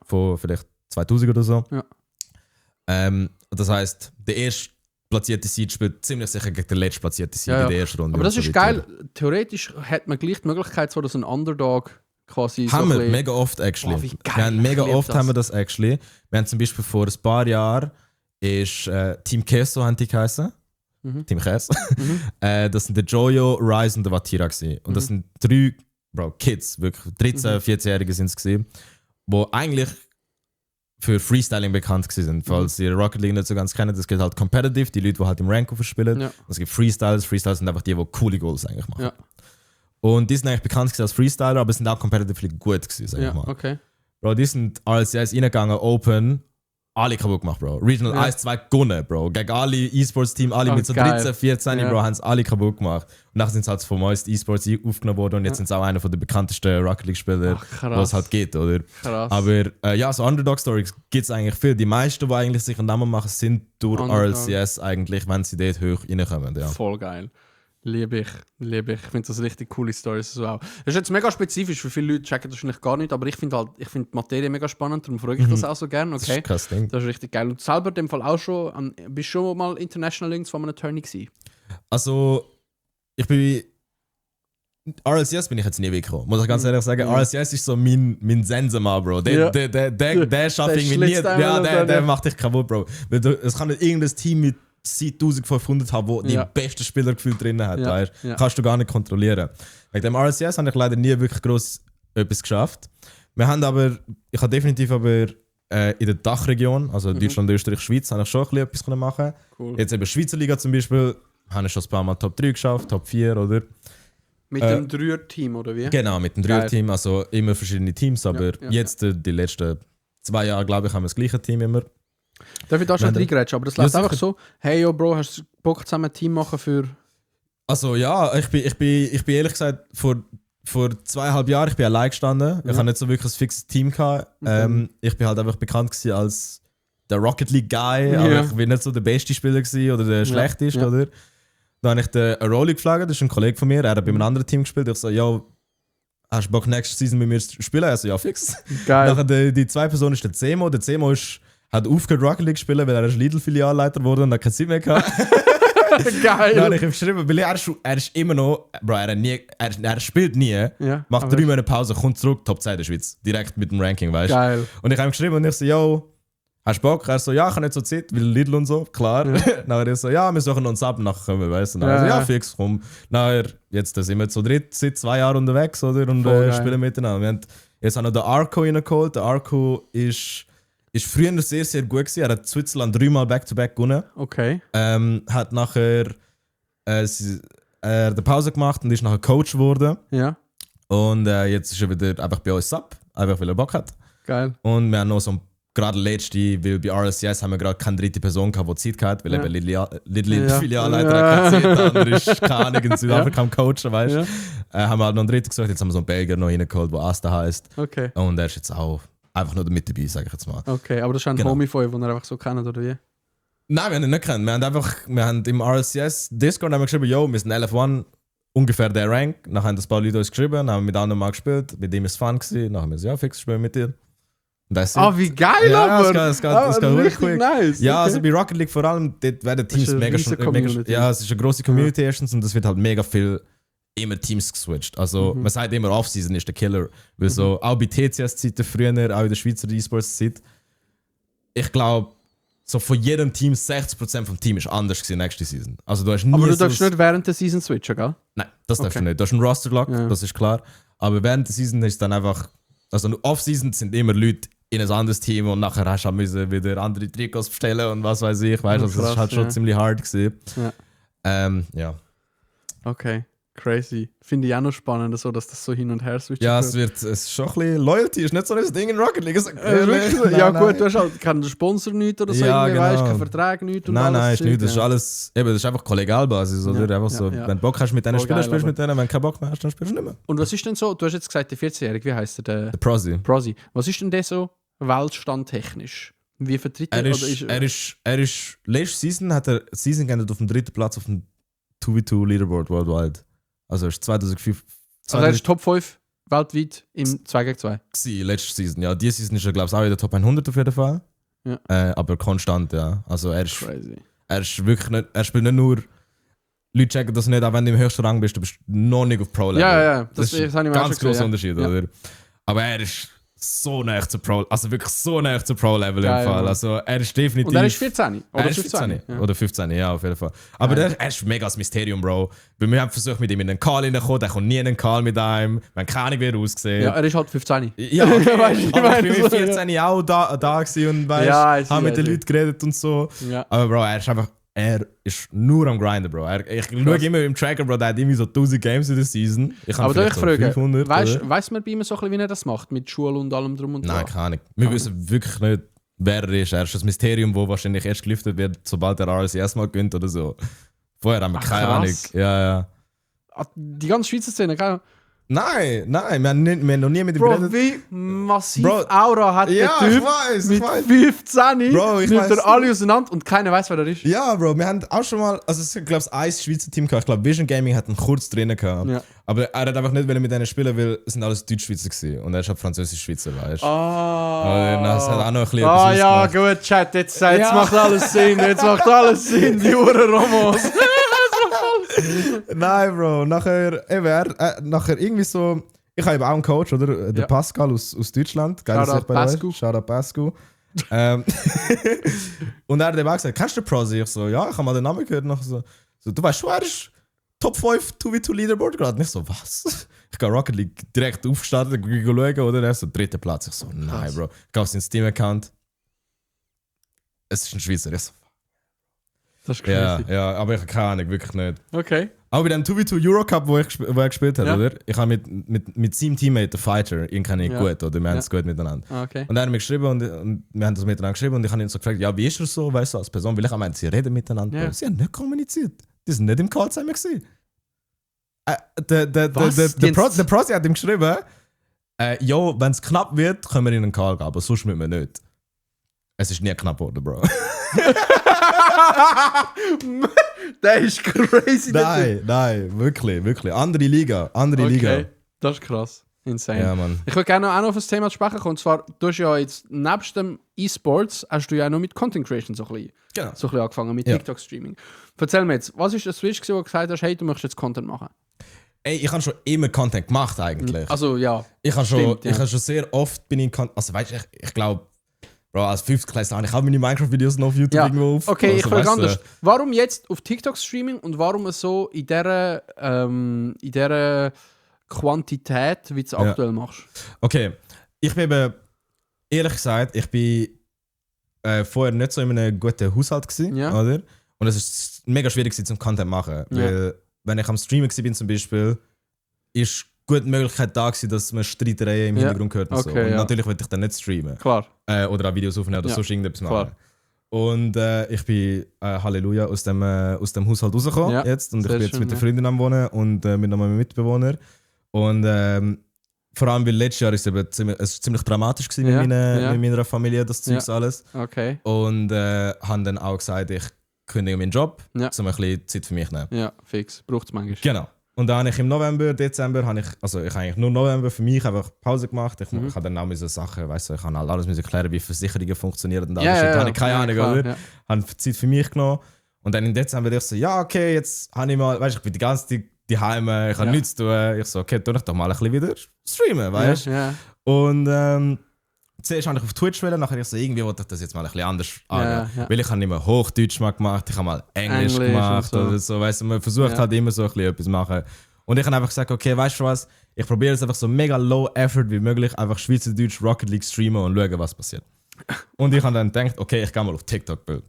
von vielleicht 2000 oder so. Ja. Das heisst, der erste platzierte Seed spielt ziemlich sicher gegen den letztplatzierte Seed in der ersten Runde. Aber das ist geil. Theoretisch hat man gleich die Möglichkeit, so dass ein Underdog quasi haben so wir mega oft actually. Oh, wie geil. Wir haben mega oft das. haben wir das actually. Wir haben zum Beispiel vor ein paar Jahren ist Team Queso haben die geheißen. Team Käse. Das sind der Jojo, Rise und der Vatira gewesen. Und das sind 3 Kids, wirklich 13-, 14-Jährige sind es gewesen, die eigentlich für Freestyling bekannt gewesen sind. Falls ihr Rocket League nicht so ganz kennen, das geht halt competitive, die Leute, die halt im Rank spielen. Ja. Es gibt Freestyles. Freestyles sind einfach die coole Goals eigentlich machen. Ja. Und die sind eigentlich bekannt gewesen als Freestyler, aber sind auch competitively gut gewesen, sag ich mal. Okay. Bro, die sind als reingegangen, Open, alle kaputt gemacht, Bro. Regional 1, 2 gewonnen, Bro. Gegen alle E-Sports-Team, alle mit so 13, 14, Bro, haben es alle kaputt gemacht. Und nachher sind sie halt vom neuesten E-Sports aufgenommen worden und jetzt sind sie auch einer der bekanntesten Rocket League-Spieler, was halt geht, oder? Krass. Aber so Underdog-Stories gibt es eigentlich viel. Die meisten, die eigentlich sich einen Namen machen, sind durch RLCS eigentlich, wenn sie dort hoch reinkommen. Ja. Voll geil. Liebe ich. Ich finde das richtig coole Stories. So auch. Das ist jetzt mega spezifisch, für viele Leute checken das wahrscheinlich gar nicht, aber ich finde die Materie mega spannend, darum frage ich das auch so gerne. Okay? Das ist krass Ding. Das ist richtig geil. Und selber in dem Fall auch schon, bist du schon mal International Links von einem Turnier gewesen? Also, ich bin... RLCS bin ich jetzt nie weggekommen, muss ich ganz ehrlich sagen. RLCS ist so mein Sensemann, Bro. Der schafft irgendwie nie... Ja, der macht dich kaputt, Bro. Es kann nicht irgendein Team mit 1500 haben, wo die besten Spieler gefühlt drin hat. Ja. Kannst du gar nicht kontrollieren. Wegen dem RLCS habe ich leider nie wirklich gross etwas geschafft. Ich habe definitiv aber in der Dachregion, also Deutschland, Österreich, Schweiz, habe ich schon etwas machen. Cool. Jetzt eben Schweizer Liga zum Beispiel, habe ich schon ein paar Mal Top 3 geschafft, Top 4, oder? Mit dem Dreier-Team, oder wie? Genau, mit dem Dreier-Team, also immer verschiedene Teams, aber jetzt die letzten 2 Jahre, glaube ich, haben wir das gleiche Team immer. Darf ich da schon reingrätschen? Aber das läuft einfach so, hey yo Bro, hast du Bock zusammen ein Team machen für... Also ja, ich bin ehrlich gesagt, vor 2,5 Jahren, ich bin allein gestanden. Ich habe nicht so wirklich ein fixes Team gehabt. Ich bin halt einfach bekannt gewesen als der Rocket League Guy, aber ich bin nicht so der beste Spieler gewesen oder der schlechteste, oder? Dann habe ich den Rolli gefragt, das ist ein Kollege von mir, er hat bei einem anderen Team gespielt. Ich so, yo, hast du Bock nächste Season mit mir zu spielen? Er so, ja, fix. Geil. Nachher die 2 Personen ist der Zemo. Der Zemo hat aufgehört Rocket League zu spielen, weil er ist Lidl-Filialleiter wurde und hat keine Zeit mehr gehabt. Geil! Dann habe ich ihm geschrieben, weil er ist immer noch, Bro, er spielt nie, macht 3 Monate Pause, kommt zurück, Top 2 der Schweiz. Direkt mit dem Ranking, weißt du? Geil. Und ich habe ihm geschrieben und ich so, yo, hast du Bock? Er so, ja, ich habe nicht so Zeit, weil Lidl und so, klar. Nachher ich so, ja, wir suchen uns ab, nachher kommen wir, weißt du? Nachher so, ja, fix, komm. Nachher, jetzt sind wir zu dritt, seit 2 Jahren unterwegs, oder? Und spielen miteinander. Wir haben jetzt auch noch den Arco reingeholt. Der Arco ist früher sehr, sehr gut gewesen. Er hat Switzerland 3-mal Back-to-Back gewonnen. Okay. Hat nachher eine Pause gemacht und ist nachher Coach geworden. Ja. Und jetzt ist er wieder einfach bei uns ab, einfach weil er Bock hat. Geil. Und wir haben noch so gerade letzte, weil bei RLCS haben wir gerade keine dritte Person gehabt, die Zeit hatte, weil eben Lidl-Filialleiter hat keine Zeit, der andere ist keine Ahnung, in Südafrika am Coachen, weißt du. Haben wir halt noch einen dritten gesucht, jetzt haben wir so einen Belgier noch reingeholt, der Asta heisst. Okay. Und er ist jetzt auch einfach nur mit dabei, sage ich jetzt mal. Okay, aber das ist ein Homie von euch, den ihr einfach so kennt, oder wie? Nein, wir haben ihn nicht kennen. Wir haben im RLCS Discord haben wir geschrieben, yo, wir sind 11-1, ungefähr der Rank. Dann haben ein paar Leute uns geschrieben, dann haben wir mit anderen mal gespielt, mit dem ist es fun gewesen. Dann haben wir so, ja, fix, spielen mit dir. Wie geil, ja, aber! Das geht richtig quick. Nice. Ja, okay. Also bei Rocket League vor allem, dort werden Teams mega... Ja, es ist eine grosse Community erstens und es wird halt mega viel immer Teams geswitcht. Also man sagt immer, Off-Season ist der Killer. Weil so, auch bei TCS-Zeiten früher, auch in der Schweizer E-Sports-Zeit, ich glaube, so von jedem Team 60% vom Team ist anders gewesen nächste Season. Also du hast nie aber du darfst nicht während der Season switchen, gell? Nein, das darfst du nicht. Du hast einen Roster-Lock, das ist klar. Aber während der Season ist es dann einfach... Also Off-Season sind immer Leute in ein anderes Team und nachher hast du wieder andere Trikots bestellen und was weiß ich. Weißt, also das ist halt schon ziemlich hart gewesen. Ja. Okay, crazy. Finde ich auch noch spannend, so, dass das so hin und her switcht. Ja, es ist schon ein bisschen Loyalty, ist nicht so ein Ding in Rocket League. Gut, du hast halt keinen Sponsor nicht oder so, ja, genau. Weißt, keinen Vertrag nicht und nein, alles. Ist nicht, das ist alles, eben, das ist einfach Kollegialbasis, oder? Einfach so, wenn du Bock hast mit denen Spielern, spielst du mit denen, wenn du keinen Bock mehr hast, dann spielst du nicht mehr. Und was ist denn so, du hast jetzt gesagt, der 14-Jährige, wie heisst der? Der Prozi. Was ist denn der so weltstandtechnisch? Wie vertritt er? Er ist letzte Season hat er Season geendet auf dem 3. Platz auf dem 2v2 Leaderboard worldwide. Also ist 2005. Also er ist Top 5 weltweit im 2x2? Letzte Season, ja. Diese Season ist er, glaube ich, auch in der Top 100 auf jeden Fall. Ja. Aber konstant, ja. Also er ist... Crazy. Er ist wirklich nicht, er spielt nicht nur. Leute checken das nicht, auch wenn du im höchsten Rang bist, du bist noch nicht auf Pro-Level. Ja, das ist ein ganz großer Unterschied, oder? Aber er ist so nah zu Pro, also wirklich so nah zu Pro-Level im Fall. Also er ist definitiv. Und er ist 14 oder 15. Oder 15, ja, auf jeden Fall. Aber er ist mega das Mysterium, Bro. Weil wir haben versucht, mit ihm in den Call reinzukommen, der kommt nie in den Call mit einem. Wir haben keine Ahnung, wie er aussieht. Ja, er ist halt 15. Ja, okay. Aber ich bin mit 14 auch da gewesen und weißt, haben mit den Leuten geredet und so. Ja. Aber Bro, er ist nur am Grinden, Bro. Ich schaue immer im Tracker, Bro, der hat irgendwie so 1000 Games in der Season. Aber da ich frage, 500, weiss man bei ihm so ein bisschen, wie er das macht? Mit Schule und allem drum und dran? Nein, keine Ahnung. Wir wissen wirklich nicht, wer er ist. Er ist ein Mysterium, das wahrscheinlich erst gelüftet wird, sobald er RLCS mal gewinnt oder so. Vorher haben wir keine Ahnung. Ja. Die ganze Schweizer Szene, gell? Nein, wir haben noch nie mit ihm geredet. Bro, wie massiv Aura hat der Typ ich weiß. 15, Bro, ich nimmt er alle auseinander und keiner weiß, wer er ist. Ja, Bro, wir haben auch schon mal, also es ist, glaube ich, ein Schweizer Team gehabt. Ich glaube, Vision Gaming hat einen kurz drinnen gehabt. Ja. Aber er hat einfach nicht mit denen spielen, weil es sind alles Deutschschweizer gewesen. Und er ist halt Französisch-Schweizer, weißt du? Das hat auch noch ein bisschen ja, gut, Chat, jetzt macht alles Sinn, die Uhren Romos. Nein, Bro, nachher irgendwie so. Ich habe eben auch einen Coach, oder? Der Pascal aus Deutschland. Shoutout Pascal. Und er hat eben auch gesagt: Kennst du den Prosi? Ich so: Ja, ich habe mal den Namen gehört. So, du weißt schon, er ist Top 5 2v2 Leaderboard gerade. Nicht so, was? Ich gehe Rocket League direkt aufgestartet, schauen, oder? Er ist so 3. Platz. Ich so: Nein, Bro. Ich gehe auf seinen Steam-Account. Es ist ein Schweizer. Ich so, das ist crazy. Ja, aber ich habe keine Ahnung, wirklich nicht. Okay. Aber bei dem 2v2 Eurocup, wo er gespielt hat, oder? Ich habe mit seinem Teammate, der Fighter, ihn kenne ich gut, oder? Wir haben es gut miteinander. Okay. Und er hat mir geschrieben und wir haben das miteinander geschrieben und ich habe ihn so gefragt, ja, wie ist er so, weißt du, als Person? Weil ich meine, sie reden miteinander. Ja. Sie haben nicht kommuniziert. Die sind nicht im Call zusammen gewesen. Der Prosi hat ihm geschrieben, wenn es knapp wird, können wir in einen Call gehen, aber sonst müssen wir nicht. Es ist nie knapp geworden, Bro. Der ist crazy. Nein, wirklich. Andere Liga. Das ist krass. Insane. Ja, Mann. Ich würde gerne noch auf das Thema sprechen kommen. Und zwar, du hast ja jetzt nebst dem E-Sports hast du ja noch mit Content Creation so ein bisschen angefangen, mit TikTok-Streaming. Erzähl mir jetzt, was ist der Switch, wo du gesagt hast, hey, du möchtest jetzt Content machen? Ey, ich habe schon immer Content gemacht eigentlich. Also ja. Ich habe schon sehr oft also weißt du, ich glaube, Bro, als 5. Klasse habe ich auch meine Minecraft-Videos noch auf YouTube irgendwo auf. Okay, ich frage anders. Warum jetzt auf TikTok-Streaming und warum es so in dieser Quantität, wie du es aktuell machst? Okay, ich bin eben, ehrlich gesagt, vorher nicht so in einem guten Haushalt gewesen, oder? Und es war mega schwierig zum Content machen. Weil, wenn ich am Streamen war zum Beispiel, ist gute Möglichkeit da gewesen, dass man Streitereien im Hintergrund hört und so. Und natürlich wollte ich dann nicht streamen. Klar. Oder auch Videos aufnehmen oder sonst irgendetwas machen. Und ich bin, Halleluja, aus dem Haushalt rausgekommen jetzt. Und ich bin jetzt mit der Freundin am Wohnen und mit einem Mitbewohner. Und vor allem, weil letztes Jahr ist es ziemlich dramatisch gewesen mit meiner Familie, das Zeugs alles. Okay. Und haben dann auch gesagt, ich kündige meinen Job, um ein bisschen Zeit für mich zu nehmen. Ja, fix. Braucht es manchmal. Genau. Und dann habe ich im Dezember, ich eigentlich nur November für mich einfach Pause gemacht. Ich habe dann auch so Sachen, weißt du, ich habe alles erklären, wie Versicherungen funktionieren und alles. Da habe ich keine Ahnung, oder? Ja. Habe Zeit für mich genommen. Und dann im Dezember dachte ich so, ja, okay, jetzt habe ich mal, weißt du, ich bin die ganze Zeit daheim, ich habe nichts zu tun. Ich so, okay, tu ich doch mal ein bisschen wieder streamen, weißt du? Ja. Und zuerst habe ich auf Twitch wollen, nachher ich so, irgendwie wollte ich das jetzt mal ein bisschen anders angehen. Weil ich habe nicht mehr Hochdeutsch mal gemacht, ich habe mal Englisch gemacht oder so, weißt du, man versucht halt immer so ein bisschen etwas machen. Und ich habe einfach gesagt, okay, weißt du was, ich probiere es einfach so mega low effort wie möglich, einfach Schweizerdeutsch Rocket League streamen und schauen, was passiert. Und ich habe dann gedacht, okay, ich gehe mal auf TikTok Bild.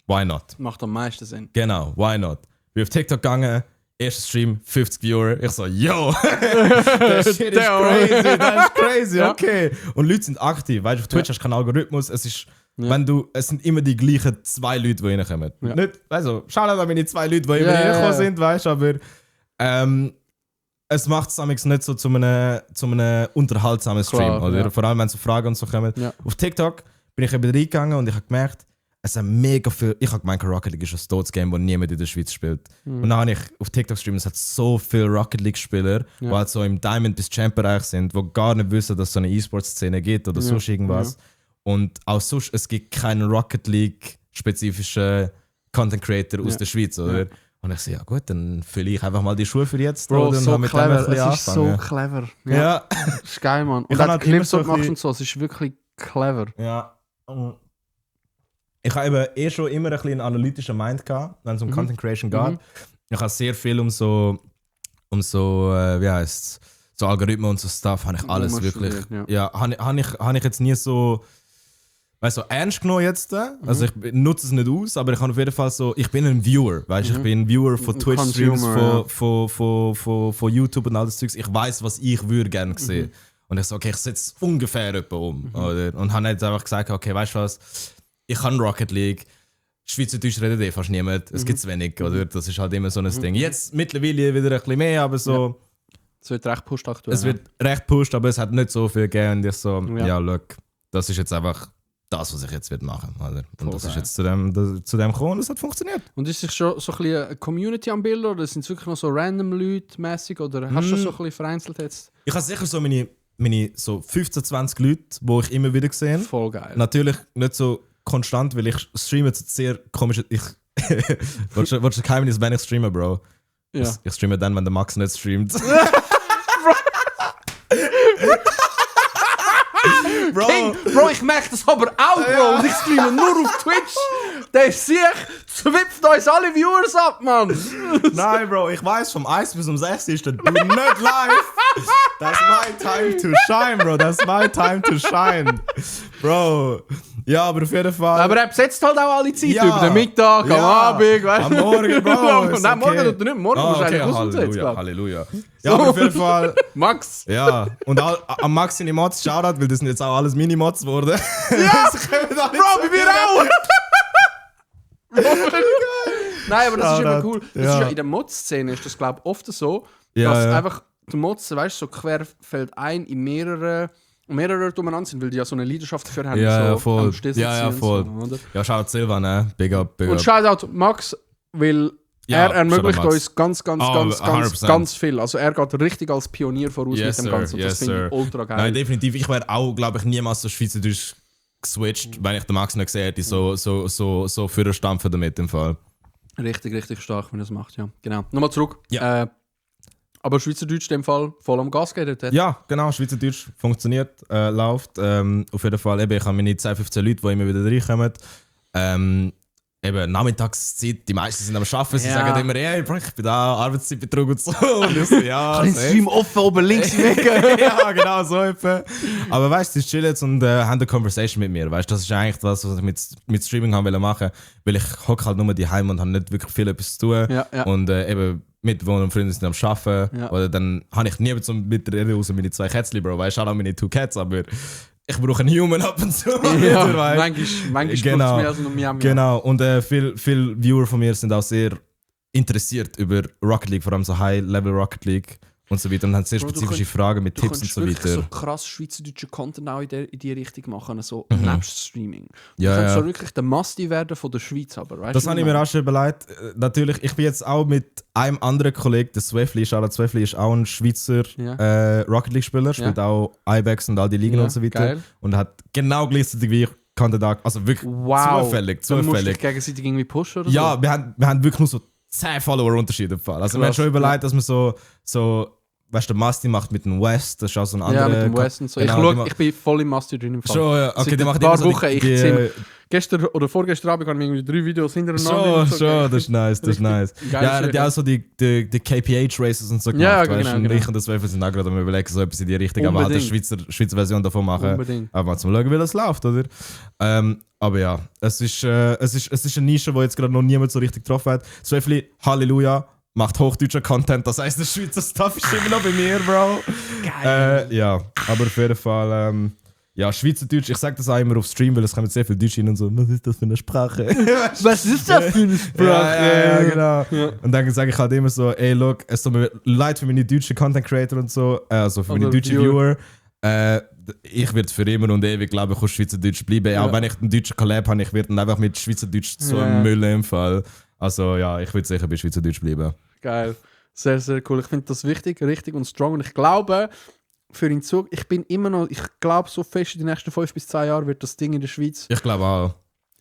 Why not? Macht am meisten Sinn. Genau, why not? Bin auf TikTok gegangen, erster Stream, 50 Viewer. Ich so, yo! Das shit ist crazy, das ist crazy, okay. Und Leute sind aktiv, weißt du, auf Twitch hast du keinen Algorithmus, es ist, es sind immer die gleichen 2 Leute, die reinkommen. Nicht, also, schau an meine 2 Leute, die immer reingekommen sind, weißt du, aber es macht es nicht so zu einem unterhaltsamen Stream, oder? Vor allem, wenn so Fragen und so kommen. Ja. Auf TikTok bin ich eben reingegangen und ich habe gemerkt, es sind mega viel. Ich habe gemeint, Rocket League ist ein totes Game, das niemand in der Schweiz spielt. Und dann habe ich auf TikTok streamen, es hat so viele Rocket League-Spieler, die halt so im Diamond bis Champ-Bereich sind, die gar nicht wissen, dass es so eine E-Sports-Szene gibt oder sonst irgendwas. Und auch sonst, es gibt keine Rocket League-spezifischen Content Creator aus der Schweiz, oder? Ja. Und ich so, ja gut, dann fülle ich einfach mal die Schuhe für jetzt. Bro, oder? so und clever, es ist so clever. Ja. Das ist geil, Mann. Und auch die Clips, die du machst und so, es ist wirklich clever. Ja. Ich habe eben schon immer ein bisschen einen analytischen Mind gehabt, wenn es um Content Creation geht. Ich habe sehr viel um so wie heißt so Algorithmen und so Stuff, habe ich alles wirklich. Habe ich jetzt nie so, weißt du, ernst genommen jetzt. Also ich nutze es nicht aus, aber ich habe auf jeden Fall so, ich bin ein Viewer, weißt du, ich bin ein Viewer von Twitch-Streams, von YouTube und all das Zeugs. Ich weiß, was ich würde gerne sehen. Und ich so, okay, ich setze ungefähr etwa um. Oder? Und habe jetzt einfach gesagt, okay, weißt du was, ich kann Rocket League. Schweizerdeutsch redet fast niemand. Es gibt es wenig, oder? Das ist halt immer so ein Ding. Jetzt mittlerweile wieder ein bisschen mehr, aber so. Ja. Es wird recht pusht aktuell. Es wird recht pusht, aber es hat nicht so viel gegeben. Und ich so, ja, look, das ist jetzt einfach das, was ich jetzt machen will. Und das ist jetzt zu dem gekommen und es hat funktioniert. Und ist es schon so ein bisschen eine Community am Bild oder sind es wirklich noch so random Leute mäßig oder hast du so ein bisschen vereinzelt jetzt? Ich habe sicher so meine so 15, 20 Leute, die ich immer wieder sehe. Voll geil. Natürlich nicht so konstant, weil ich streame jetzt sehr komisch. Willst du ein Geheimnis, wenn ich streame, Bro? Ja. Ich streame dann, wenn der Max nicht streamt. Bro, ich merke das aber auch, Bro. Und ich streame nur auf Twitch. Der Sieg zwipft uns alle Viewers ab, Mann. Nein, Bro, ich weiß, vom 1 bis um 6 ist der Du nicht live. That's my time to shine, Bro. That's my time to shine. Bro. Ja, aber auf jeden Fall. Aber er besetzt halt auch alle Zeit über den Mittag, am Abend, weißt du? Am Morgen, Bro. Nein, morgen oder nicht. Morgen wahrscheinlich ausgesetzt. Halleluja. Ja, aber auf jeden Fall. Max. Ja, und am Max seine Mods, Shoutout, weil das sind jetzt auch alles Mini-Mods geworden. Ja, Bro, bei mir auch. Nein, aber das ist immer cool. Das ist ja in der Mod-Szene ist das, glaube ich, oft so, dass einfach die Mods, weißt du, so querfeld ein in mehrere umeinander sind, weil die ja so eine Leidenschaft dafür haben. Ja, so voll. Ja, voll. So, ja, Shoutout Silva, ne? Big up. Und Shoutout Max, weil er ermöglicht uns ganz viel. Also er geht richtig als Pionier voraus mit dem Ganzen. Und das finde ich ultra geil. Nein, definitiv. Ich wäre auch, glaube ich, niemals so Schweizerdeutsch geswitcht, wenn ich den Max nicht gesehen hätte, so für stampfen damit im Fall. Richtig stark, wenn er das macht, ja. Genau. Nochmal zurück. Ja. Aber Schweizerdeutsch in dem Fall voll am Gas geht. Ja, genau. Schweizerdeutsch funktioniert, läuft. Auf jeden Fall. Eben, ich habe meine 10, 15 Leute, die immer wieder reinkommen. Eben Nachmittagszeit, die meisten sind am Arbeiten, sie sagen immer, hey, Bro, ich bin da, Arbeitszeitbetrug und so. Und ich so, ja, kann ich den Stream offen oben links weg? Ja, genau, so etwa. Aber weißt du, sie chillen jetzt und haben eine Conversation mit mir. Weißt du, das ist eigentlich das, was ich mit Streaming haben wollte machen, weil ich hocke halt nur daheim und habe nicht wirklich viel etwas zu tun. Ja. Und eben Mitbewohner und Freunde sind am Arbeiten. Ja. Oder dann habe ich niemanden zum Mitreden, außer meine 2 Kätzchen, Bro. Weißt du, auch meine 2 Cats, aber ich brauche einen Human ab und zu. Ja, manchmal genau, mehr als nur Miami. Genau, und viele Viewer von mir sind auch sehr interessiert über Rocket League, vor allem so High-Level Rocket League und so weiter und haben sehr spezifische Fragen mit Tipps und so weiter. Du kannst so krass schweizerdeutsche Content auch in die Richtung machen, so nebst Streaming. Du kannst so wirklich der Musty werden von der Schweiz. Aber, weißt das habe ich mir auch schon überlegt. Natürlich, ich bin jetzt auch mit einem anderen Kollegen, der Swefli, Charlotte Swefli ist auch ein Schweizer Rocket League-Spieler, spielt auch Ibex und all die Ligen und so weiter. Geil. Und hat genau gleichzeitig wie ich Content, also wirklich zufällig. Dann musst du dich gegenseitig irgendwie pushen oder so? Ja, wir haben wirklich nur so 10 Follower-Unterschiede im Fall. Also wir haben schon überlegt, dass man so weißt du, der Musty macht mit dem West, das ist auch so ein anderer. Ja, mit dem West und so. Genau, ich bin voll im Musty drin im Fall. Schon, ja. Okay, seit ein paar Wochen. Gestern oder vorgestern Abend habe ich irgendwie 3 Videos hintereinander. Schon, das ist nice, das ist nice. Ja, er hat ja auch so die KPH-Races und so gemacht. Ja, weißt, genau. Und ich und das Zweifel sind auch gerade am Überlegen, so etwas in die Richtung, aber halt eine Schweizer Version davon machen. Unbedingt. Aber mal zum Schauen, wie das läuft, oder? Aber ja, es ist eine Nische, die jetzt gerade noch niemand so richtig getroffen hat. Zweifel, Halleluja. Macht hochdeutscher Content, das heisst, der Schweizer Stuff ist immer noch bei mir, Bro. Geil. Ja, aber auf jeden Fall, ja, Schweizerdeutsch, ich sage das auch immer auf Stream, weil es kommen sehr viel Deutsch hin und so, was ist das für eine Sprache? Was ist das für eine Sprache? Ja, genau. Ja. Und dann sage ich halt immer so, ey, look, es tut mir leid für meine deutschen Content Creator und so, also für meine deutschen Viewer. Ich werde für immer und ewig, glaube ich, auf Schweizerdeutsch bleiben. Ja. Auch wenn ich einen deutschen Collab habe, ich werde dann einfach mit Schweizerdeutsch so Müll im Fall. Also ja, ich würde sicher bei Schweizerdeutsch bleiben. Geil. Sehr, sehr cool. Ich finde das wichtig, richtig und strong. Und ich glaube, für den Zug, ich glaube so fest, in den nächsten 5 bis 10 Jahren wird das Ding in der Schweiz. Ich glaube auch.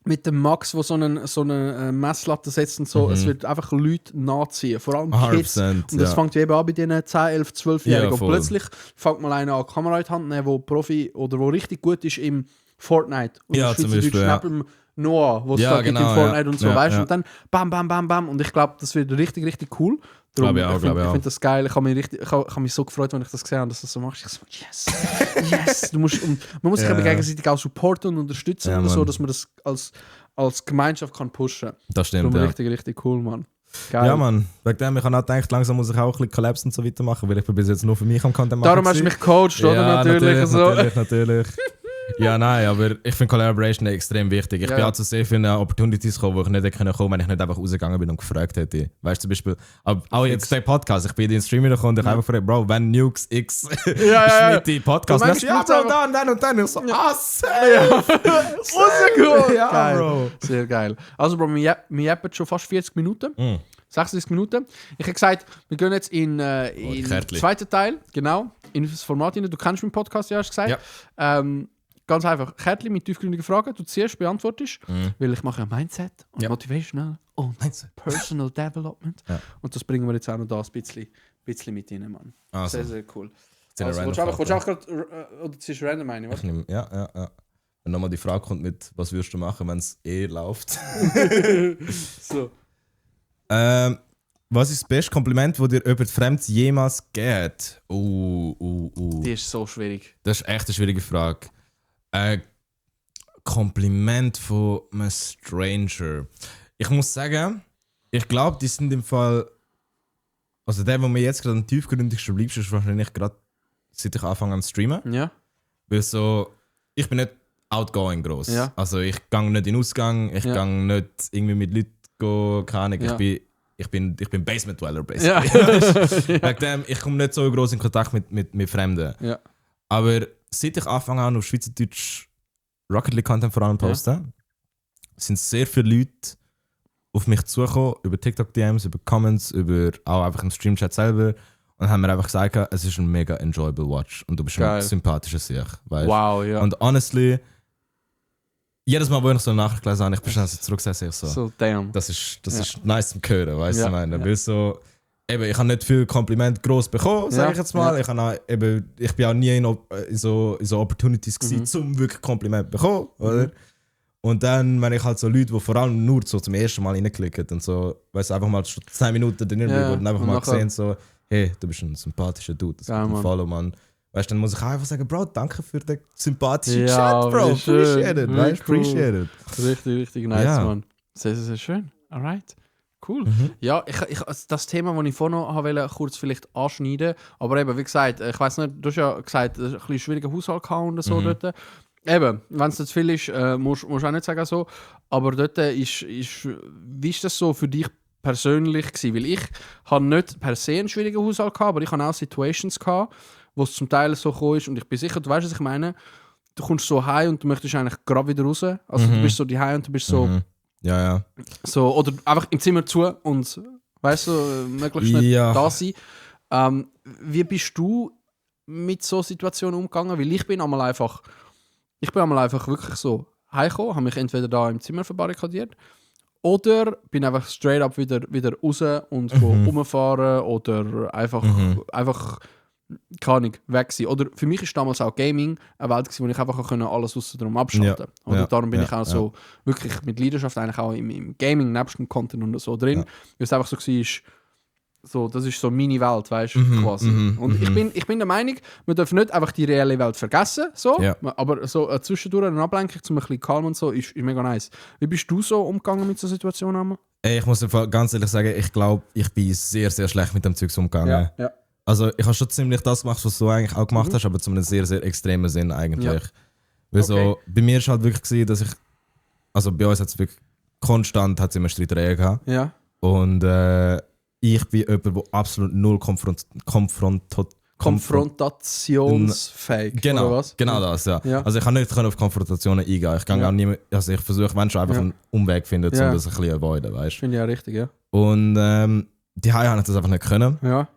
mit dem Max, der so eine Messlatte setzt und so, es wird einfach Leute nachziehen, vor allem Kids. Und das fängt eben an bei diesen 10, 11, 12-Jährigen. Und plötzlich fängt mal einer an, die Kamera in die Hand nehmen, der Profi oder wo richtig gut ist im Fortnite. Und ja, zum Beispiel, neben Noah, wo es da gibt im Fortnite und so, weißt du? Und dann bam, bam, bam, bam. Und ich glaube, das wird richtig, richtig cool. Darum, ich finde das geil. Ich habe mich so gefreut, wenn ich das gesehen habe, dass du das so machst. Ich so, yes! Man muss sich aber gegenseitig auch supporten und unterstützen, und so, dass man das als Gemeinschaft kann pushen kann. Das stimmt, darum richtig, richtig cool, Mann. Geil. Ja, Mann. Wegen dem, ich habe auch gedacht, langsam muss ich auch ein bisschen Collabs und so weitermachen, weil ich bin bis jetzt nur für mich am Content machen. Darum hast du mich gecoacht, oder? Natürlich. Ja, nein, aber ich finde Collaboration extrem wichtig. Ich bin auch zu sehr vielen Opportunities gekommen, wo ich nicht hätte kommen können, wenn ich nicht einfach rausgegangen bin und gefragt hätte. Weißt du, zum Beispiel, auch jetzt der Podcast, ich bin in den Streamer gekommen und ich habe einfach gefragt, Bro, wenn Nukes X Schmidt Podcast macht, ja, Bro, dann und dann. Ich so, safe! Rausgekommen! Ja, geil. Bro. Sehr geil. Also, Bro, wir haben schon fast 40 Minuten. 36 Minuten. Ich habe gesagt, wir gehen jetzt in den zweiten Teil, genau, in das Format hinein. Du kennst meinen Podcast, ja, hast du gesagt. Ja. Ganz einfach, Kärtchen mit tiefgründigen Fragen, du zuerst beantwortest, weil ich mache ja Mindset und Motivational und Personal Development. Ja. Und das bringen wir jetzt auch noch da ein bisschen mit rein, Mann. Also. Sehr, sehr cool. Also, willst du auch gerade, oder ziehst du random eine, was? Ja. Wenn nochmal die Frage kommt mit, was würdest du machen, wenn es läuft? So. Was ist das beste Kompliment, das dir jemand Fremdes jemals gegeben? Die ist so schwierig. Das ist echt eine schwierige Frage. Kompliment von einem Stranger. Ich muss sagen, ich glaube, die sind im Fall. Also der, wo mir jetzt gerade am tiefgründigsten bleibt, ist wahrscheinlich gerade seit ich anfange an zu streamen. Ja. Weil so, ich bin nicht outgoing gross. Ja. Also ich gehe nicht in den Ausgang, ich gehe nicht irgendwie mit Leuten, keine Ahnung. Ja. Ich bin Basement Dweller, basically. Ja. Wegen dem, ich komme nicht so groß in Kontakt mit Fremden. Ja. Aber seit ich anfange an auf Schweizerdeutsch Rocket League Content vor allem posten, sind sehr viele Leute auf mich zugekommen, über TikTok-DMs, über Comments, über auch einfach im Stream-Chat selber und haben mir einfach gesagt, es ist ein mega enjoyable Watch und du bist ein sympathischer Sieg. Wow, ja. Und honestly, jedes Mal, wo ich noch so eine Nachricht gelesen habe, ich bin schon zurückgesessen, ich so damn. Das ist nice zum Hören, weißt du, ich meine. Weil so, eben, ich habe nicht viel Kompliment gross bekommen, sage ich jetzt mal. Ja. Ich bin auch nie in so Opportunities gewesen, zum wirklich Kompliment bekommen, oder? Und dann, wenn ich halt so Leute, die vor allem nur so zum ersten Mal reinklicken und so, weißt du, einfach mal schon 10 Minuten drin bleiben und einfach mal gesehen, so, hey, du bist ein sympathischer Dude, das ist ein Follow, Mann. Weißt du, dann muss ich auch einfach sagen, Bro, danke für den sympathischen Chat, Bro. Appreciate it, weißt du? Appreciate it. Richtig, richtig nice, Mann. Sehr, sehr schön. Alright. Cool. Ja, ich das Thema, das ich vorhin noch wollte, kurz vielleicht anschneiden. Aber eben, wie gesagt, ich weiss nicht, du hast ja gesagt, ein bisschen schwieriger Haushalt gehabt und so dort. Eben, wenn es nicht zu viel ist, musst du auch nicht sagen so. Aber dort wie ist das so für dich persönlich gewesen? Weil ich habe nicht per se einen schwierigen Haushalt gehabt, aber ich habe auch Situations gehabt, wo es zum Teil so gekommen ist. Und ich bin sicher, du weißt, was ich meine. Du kommst so heim und du möchtest eigentlich gerade wieder raus. Also du bist so daheim und du bist so... Ja. So, oder einfach im Zimmer zu und weißt du, möglichst nicht da sein. Wie bist du mit so Situationen umgegangen? Weil ich bin einmal einfach wirklich so heimgekommen, habe mich entweder da im Zimmer verbarrikadiert oder bin einfach straight up wieder raus und rumfahren oder einfach keine Ahnung, weg sein. Oder für mich ist damals auch Gaming eine Welt gewesen, wo ich einfach alles außenrum abschalten konnte. Und darum bin ich auch so wirklich mit Leidenschaft eigentlich auch im Gaming nebst dem Content und so drin. Weil es einfach so war, so, das ist so meine Welt, weißt du, quasi. Und ich bin der Meinung, man darf nicht einfach die reelle Welt vergessen, so, aber so zwischendurch eine Ablenkung, um ein bisschen calm und so, ist mega nice. Wie bist du so umgegangen mit so Situationen? Ich muss ganz ehrlich sagen, ich glaube, ich bin sehr, sehr schlecht mit dem Zeugs umgegangen. Ja. Also ich habe schon ziemlich das gemacht, was du eigentlich auch gemacht hast, aber zu einem sehr, sehr extremen Sinn eigentlich. Ja. Weil so, bei mir war halt wirklich gewesen, dass ich, also bei uns hat es wirklich konstant immer Streitereien gehabt. Ja. Und ich bin jemand, der absolut null konfrontationsfähig, genau, oder was? Genau das, ja. Also ich kann nicht auf Konfrontationen eingehen. Ich kann auch nie, also ich versuche, wenn schon einfach einen Umweg finden, um das ein bisschen avoiden, weißt du. Finde ich ja richtig, ja. Und die habe ich das einfach nicht können. Ja.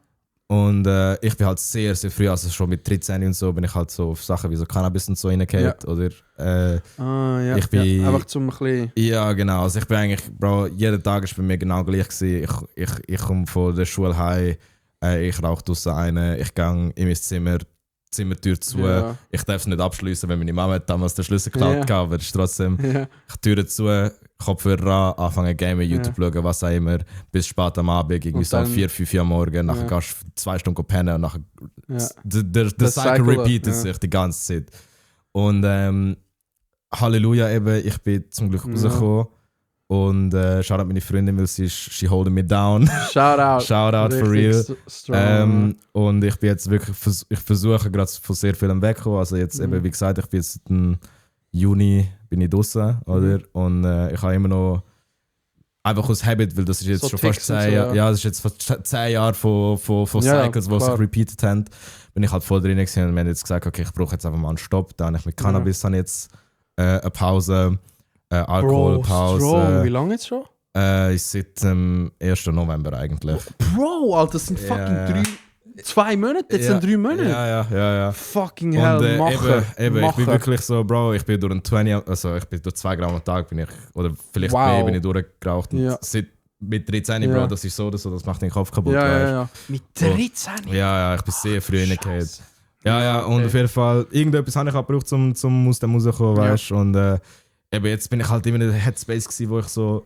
Und ich bin halt sehr, sehr früh, also schon mit 13 und so, bin ich halt so auf Sachen wie so Cannabis und so reingefallen. Oder ich bin... einfach zum ein bisschen... Ja, genau. Also ich bin eigentlich, Bro, jeder Tag war bei mir genau gleich gewesen. Ich komme von der Schule heim, ich rauche draussen rein, ich gehe in mein Zimmer, Zimmertür zu. Ja. Ich darf es nicht abschließen, weil meine Mama hat damals den Schlüssel geklaut gehabt, aber es ist trotzdem... Ich Türe zu, Kopfhörer an, anfangen gamen, YouTube schauen, was auch immer, bis spät am Abend, irgendwie so 4, 5 Uhr am Morgen, nachher gehst du 2 Stunden pennen und nachher... Der Cycle repeatet sich die ganze Zeit. Und Halleluja eben, ich bin zum Glück rausgekommen. Und shout out meine Freundin, weil she holding me down. Shout out for real. Und ich bin jetzt wirklich, ich versuche gerade von sehr vielem wegzukommen. Also jetzt eben, wie gesagt, ich bin jetzt im Juni bin ich draußen, oder? Und ich habe immer noch einfach aus Habit, weil das ist jetzt so schon fast 10 Jahre. Ja, das ist jetzt fast 10 Jahre von Cycles, die sich repeated haben. Bin ich halt voll drin gewesen und wir haben jetzt gesagt, okay, ich brauche jetzt einfach mal einen Stopp. Dann habe ich mit Cannabis habe jetzt eine Pause. Alkoholpause. Bro, wie lange jetzt schon? Seit dem 1. November eigentlich. Bro, Alter, das sind fucking 2 Monate, jetzt sind 3 Monate. Ja. Fucking hell, machen. Eben, ich bin wirklich so, Bro, ich bin durch ein 20, also ich bin durch 2 Gramm am Tag, bin ich, oder vielleicht mehr bin ich durchgeraucht. Seit mit 13, Bro, das ist so oder so, das macht den Kopf kaputt. Ja. Mit 13? Ja, ich bin sehr früh reingekommen. Ja, und auf jeden Fall, irgendetwas habe ich auch gebraucht, um aus dem rauszukommen, weißt du. Und eben, jetzt bin ich halt immer in der Headspace gewesen, wo ich so...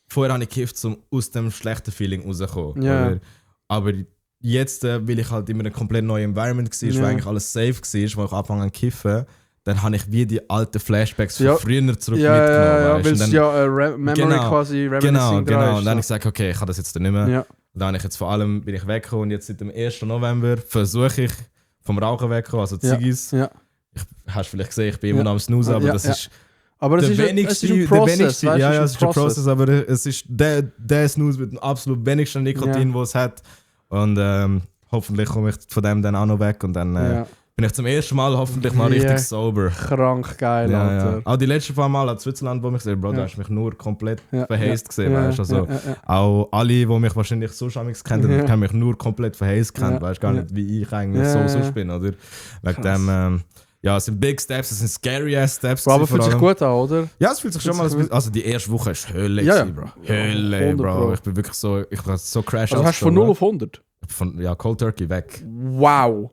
Vorher habe ich gekifft, um aus dem schlechten Feeling rauszukommen. Yeah. Aber jetzt, weil ich halt immer in einem komplett neuen Environment war, wo eigentlich alles safe war, wo ich angefangen habe zu kiffen, dann habe ich wie die alten Flashbacks von früher zurück mitgenommen. Weil es Memory quasi reminiscing Genau. ist, Und dann habe ich gesagt, okay, ich kann das jetzt nicht mehr. Ja. Und dann habe ich jetzt vor allem bin ich weggekommen und jetzt seit dem 1. November versuche ich vom Rauchen wegzukommen, also Ziggis. Ja. Hast du vielleicht gesehen, ich bin immer noch am Snoozen, aber das ist... Aber es ist ein Prozess, ja, es ist ein Prozess, aber es ist der Snooze mit dem absolut wenigsten Nikotin, den es hat. Und hoffentlich komme ich von dem dann auch noch weg und dann bin ich zum ersten Mal hoffentlich mal richtig sober. Krank geil, Alter. Auch die letzten paar Mal in Switzerland, wo mich gesehen, Bro, da hast du mich nur komplett verheizt gesehen, weißt du. Also, auch alle, die mich wahrscheinlich so schamig kennen, haben mich nur komplett verheizt kennen, weißt du, gar nicht, wie ich eigentlich so bin, oder? Wegen dem... Ja, es sind Big Steps, es sind scary ass Steps. Aber fühlt sich gut an, oder? Ja, es fühlt sich schon mal... Also die erste Woche ist Hölle, Bro. Hölle, Bro. Ich bin wirklich so... Ich war so crash. Also hast du von 0 auf 100? Ja, Cold Turkey weg. Wow.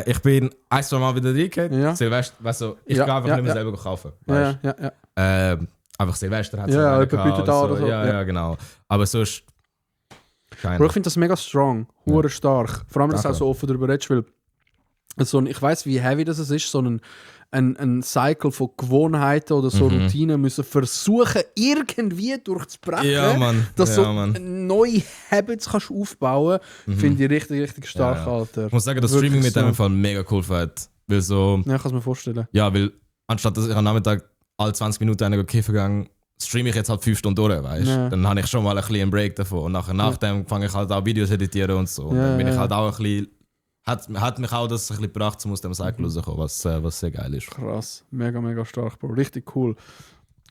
Ich bin 1-2 Mal wieder reingegangen. Silvester, weißt du, ich gehe einfach nicht mehr selber kaufen. Ja. Einfach Silvester hat es bietet da oder so. Ja, genau. Aber sonst... Bro, ich finde das mega strong. Hure stark. Vor allem, dass du auch so offen darüber redest, weil... So ich weiss, wie heavy das ist, so ein Cycle von Gewohnheiten oder so Routinen müssen versuchen, irgendwie durchzubrechen, dass du neue Habits kannst aufbauen kannst. Finde ich richtig, richtig stark, Alter. Ich muss sagen, dass Streaming mit dem Fall mega cool hat. Weil so, ja, ich kann es mir vorstellen. Ja, weil anstatt dass ich am Nachmittag alle 20 Minuten einen kiffen gehe, streame ich jetzt halt 5 Stunden durch, weißt du? Dann habe ich schon mal ein bisschen einen Break davon. Und nach dem fange ich halt auch Videos editieren und so. Und dann bin ich halt auch ein bisschen... Hat mich auch das ein bisschen gebracht, um aus dem Cycle rauszukommen, was sehr geil ist. Krass, mega, mega stark, Bro. Richtig cool.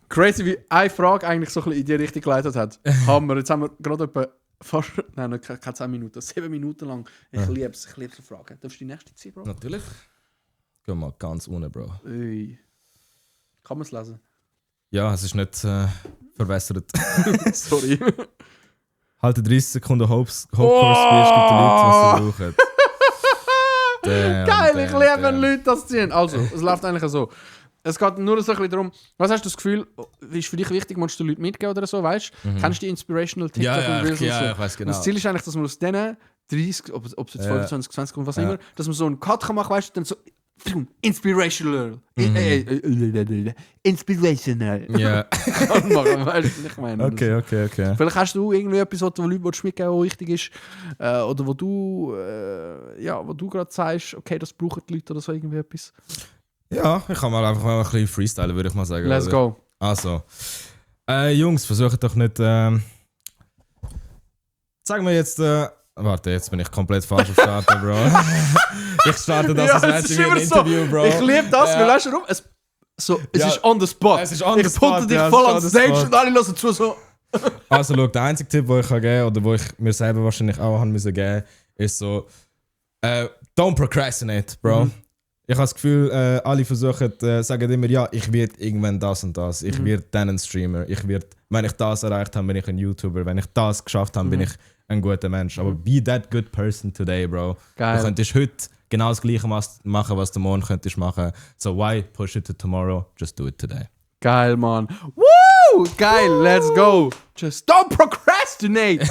Crazy, wie eine Frage eigentlich so ein bisschen in die Richtung geleitet hat. Jetzt haben wir gerade etwa fast, nein, keine 10 Minuten, 7 Minuten lang. Ich liebe es, Fragen. Darfst du die nächste ziehen, Bro? Natürlich. Geh mal ganz ohne, Bro. Ui. Kann man es lesen? Ja, es ist nicht verwässert. Sorry. Halte 30 Sekunden Hope-Course, es gibt Leute, was sie brauchen. Geil, ich liebe, wenn Leute das ziehen. Also, es läuft eigentlich so. Es geht nur so ein bisschen darum, was hast du das Gefühl, ist für dich wichtig, musst du Leute mitgeben oder so, weißt du? Kennst du die Inspirational TikTok und Reels? Ja, ich weiß genau. Das Ziel ist eigentlich, dass man aus denen 30, ob es jetzt 25, 20 und was immer, dass man so einen Cut kann machen, weißt du, dann so inspirational. Inspirational. Ja. Kann machen, weißt du, ich meine. Okay. Vielleicht hast du irgendwie etwas, was du Leuten mitgeben, was wichtig ist. Oder wo du gerade sagst, okay, das brauchen die Leute oder so irgendwie etwas. Ja, ich kann mal einfach mal ein bisschen freestylen, würde ich mal sagen. Let's go. Also, Jungs, versucht doch nicht... sagen wir jetzt... Warte, jetzt bin ich komplett falsch am Starten, Bro. Ich starte das als letztes wie ein Interview, Bro. Ich liebe das, weil weißt du warum? Es ist on the spot. Es ist on the spot. Ich putte dich voll on stage und alle hören zu so... Also, schau, der einzige Tipp, den ich geben kann, oder wo ich mir selber wahrscheinlich auch haben müssen geben, ist so: don't procrastinate, Bro. Ich habe das Gefühl, alle versuchen, sagen immer, ja, ich werde irgendwann das und das. Ich werde dann ein Streamer. Wenn ich das erreicht habe, bin ich ein YouTuber. Wenn ich das geschafft habe, bin ich ein guter Mensch. Aber be that good person today, Bro. Geil. Du könntest heute genau das Gleiche machen, was du morgen könntest machen. So why push it to tomorrow? Just do it today. Geil, Mann. Woo! Geil, let's go. Just don't procrastinate.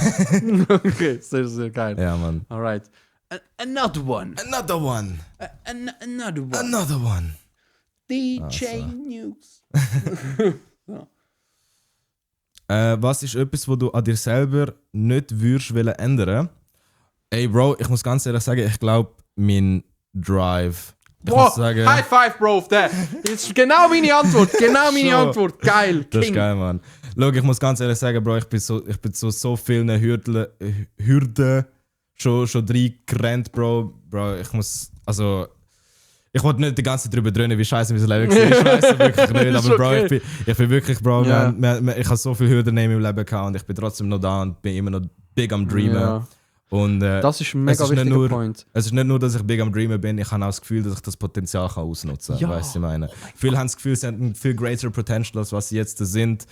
Okay, sehr, sehr geil. Ja, Mann. Alright. Another one. Another one. Another one. Another one. DJ News. Was ist etwas, was du an dir selber nicht würdest ändern? Ey, Bro, ich muss ganz ehrlich sagen, ich glaube, mein Drive. Boah, High Five, Bro, auf den. Das ist genau meine Antwort. Genau meine Antwort. Geil, Das ist King. geil, Mann. Schau, ich muss ganz ehrlich sagen, Bro, ich bin so vielen Hürden schon reingerannt, Bro. Bro, ich wollte nicht die ganze Zeit drüber dröhnen, wie scheiße mein Leben war. Ich weiß es wirklich nicht, aber Bro, okay. ich bin wirklich, Bro, Ja. ich habe so viele Hürden in meinem Leben gehabt und ich bin trotzdem noch da und bin immer noch big am Dreamen. Ja. Und, Das ist ein mega es ist wichtiger Point. Es ist nicht nur, dass ich big am Dreamen bin, ich habe auch das Gefühl, dass ich das Potenzial kann ausnutzen kann. Ja. Weißt du, ich meine? Viele haben das Gefühl, sie haben ein viel greater Potential, als was sie jetzt sind.